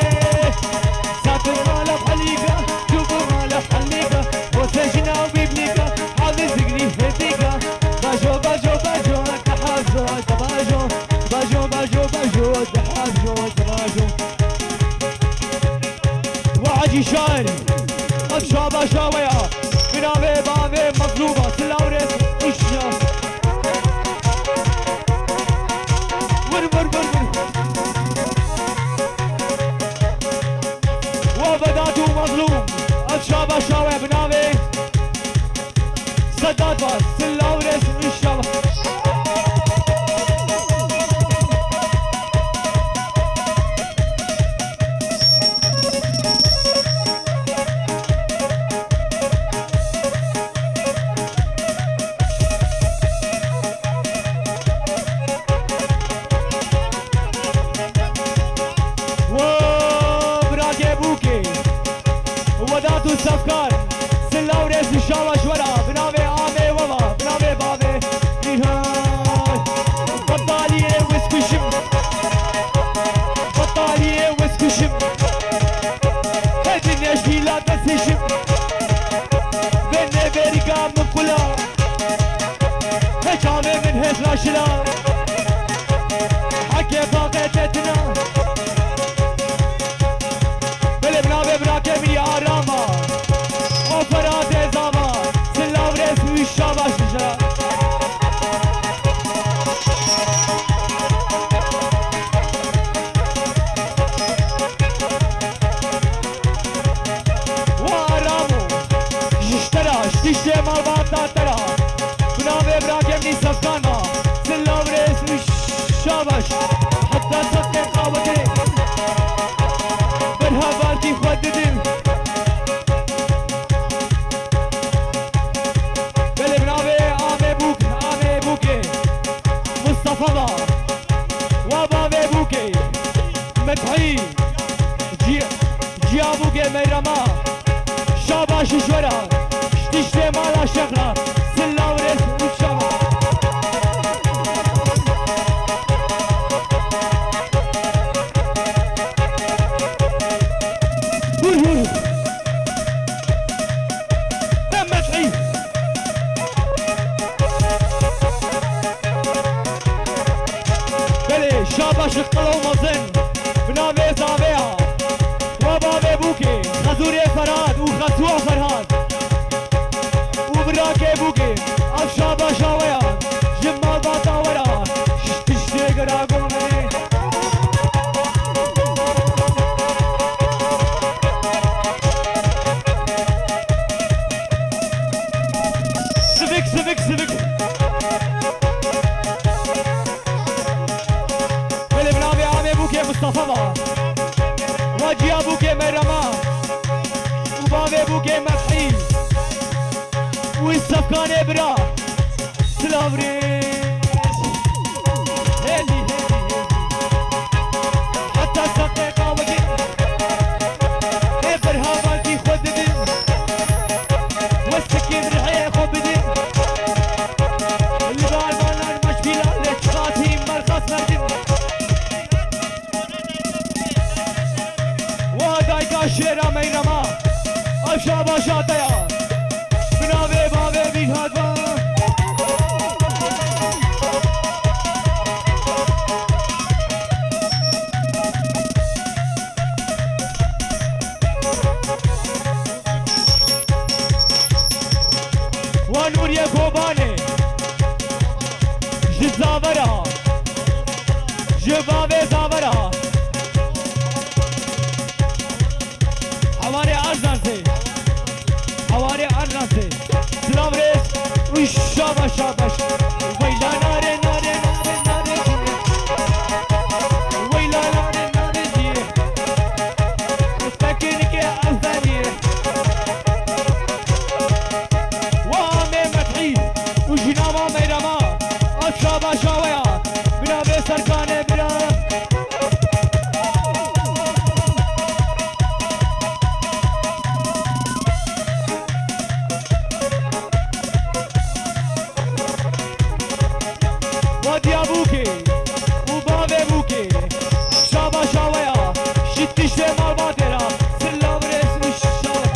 Satû mala Helîka, şûbû mala Helîka. Wese jina wî bilîka, Hafiz zigrî hêdîka. Bajo, bajo, bajo, te Hafizo, te bajo. Bajo, bajo, bajo, te Hafizo, te bajo. Wa Hacî Şair, ev şabaşa we ya. Bi navê bavê Mezlûma, silav rêz û şa. Vur, vur, vur, vur. Wa Vedat û Mezlûm, ev şabaşa we bi navê Sedat va, silav rêz û şabaş. Wo birakê bûkê, Wedat û Sefkar, silav rêz û şabaş we re, bi navê amê we va, bi navê bavê. Nîhay. Betaliyê wis kuşim. Betaliyê wis kuşim. Hedi neşîla destişim. Ve ne verîka min kula. He çavê min hêz raşila. Heke baqê te tine. Belê bi navê birakê min ya Arama. O Feratê zava. Silav rêz û şabaş ji te. Wa Aramo, ji te re, ji tiştê malbata te re. Bi navê birakê min Sefkan va, Hey! Ci-, Ciyabûkê meyrema. Şabaş ji we re. Ji tiştê mala şex re. Silav rêz û şabaş. Hûr hûr. Mehmet Ey. Belê, şabaş li qelew mezin. Bi navê Zaveya. Wa bavê Bûkê, Xezûrê Ferhad û Xesuwa Ferhad. Û birakê Bûkê, ev şabaşa we ya. Ji malbata we ra. Ji tiştê gira gomê. Sivik, sivik, sivik. Belê bi navê amê Bûkê Mustafa va. Wa ciya Bûkê Meyrema. Û bavê Bûkê Methî. Û Îsefkanê bira. Silav rêz. Hêlî, hêlî, hêlî. Heta seqê qawegî. Ê berhavakî xwe didin. Westikê bi rihê xwe bidin. Li darmanan meşbîla lê çiqasî merxas merdin. Wa dayka şêra meyrema, ev şabaşa te ya. Bi navê bavê Mîrhad va. Wa Nûriyê Kobanê. Ji Zavera. Ji bavê Zavera. Hawarê Arzansê. Hawarê Arzansê. Silav rêz û şabaş, şabaş. Weyla nare, nare, nare, nare. Weyla nare, nare diye. Tekinike Azeriye. Wa Mehmet Î û jina wa Meyrema. Ev şabaşa we ya. Bi navê Serkanê bira. Wa diya Bûkê û bavê Bûkê. Şabaşa we ya. Ji tiştê malbatê ra. Silav rêz û şabaş.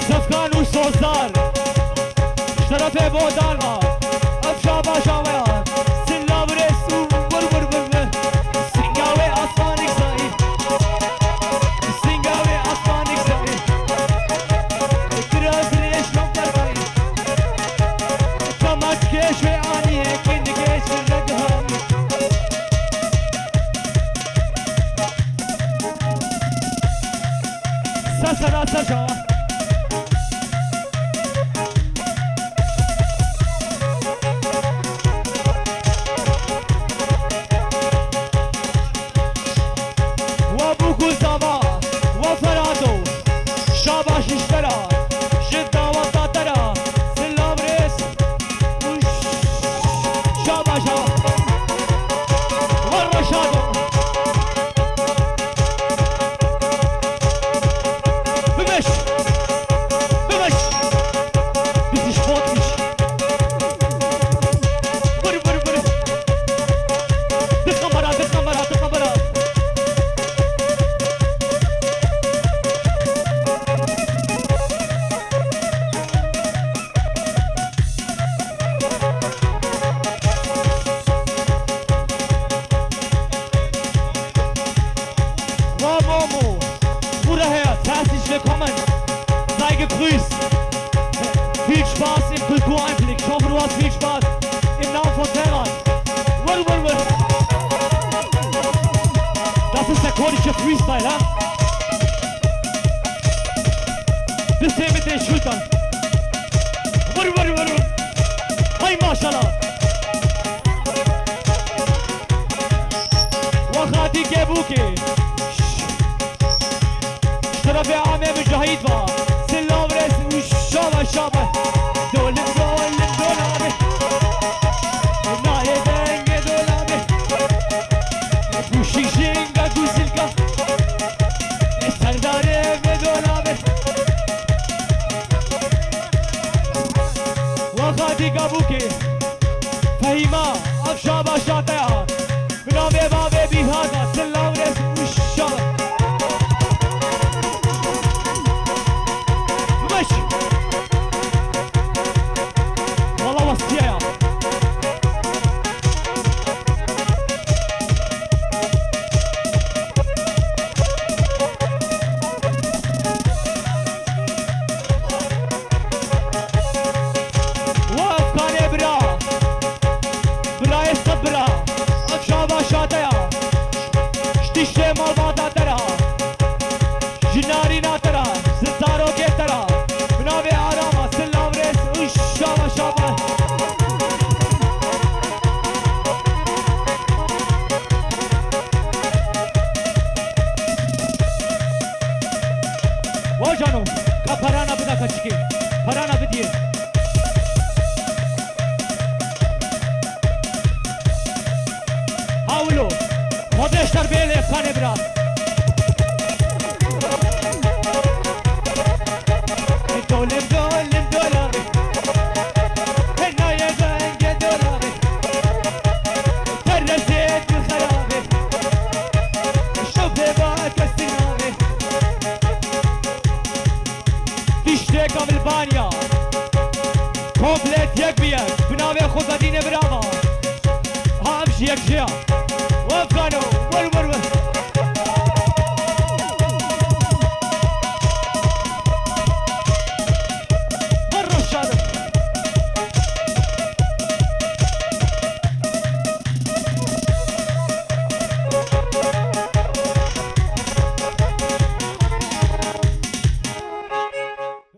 Sefkan û Sozdar. Ji terefê Bodan ve. Ev şabaşa we ya. Silav rêz û wir wir wir wir. Singa wê asmanik zayî. Singa wê asmanik zayî. Kira dirêj nokta zayî. Kamaç keş wê anî. Kindigêj reg hanî. Sesera seja. Wa bûk û zava, wa Ferhado, şabaş ji te ra, ji daweta te ra, silav rêz. Şabaş, şabaş. War Reşado. Bimeş. Bimeş. Biziş, botmiş. Vur, vur, vur. Di kamera, di kamera, di kamera. Wa Momo, Bruder, herzlich willkommen. Sei gegrüßt. Viel Spaß im Kultureinblick. Ich hoffe, du hast viel Spaß. Im Namen von Ferhat. Wul, wul, wul. Das ist der kurdische Freestyle, ha? Bisschen mit den Schultern. Vur, vur, vur, vur. Hay maşallah. Wa Xatî Kebûkê. Ji terefê Amê Micahîd va. Silav rêz û şabaş. Şaban. Dolim dolim dola be. Nayê dengê dola be. Bûşî jînga guzilka. Serdarê me dola be. Waxa dîga bûkê. Fehîma, ev şaba şateya. Bi navê bavê bîhada, silav rêz û şaba. Bimeş. Wala westiye ya. Wefkanê bira. Birayê sed bira. Ev şava şadeya. Ji tiştê malbata te ra. Ji narîna te ra. Ji zarokê te ra. Bi navê Arama, silav rêz û şava şava. Wa cano, ka parana bida kaçikê. Parana bidiyê. Hawlo, Xwedê ji te re bê lê kanê bira. Dolim dolim dola be. Hê nayê dengê dola be. Terezê tu xera be. Şev bê ba kesî nabe. Tiştê Kavilbanya. Komplet yek bi yek. Bi navê Xwezadînê birava. Ha ev ji yek jê ya.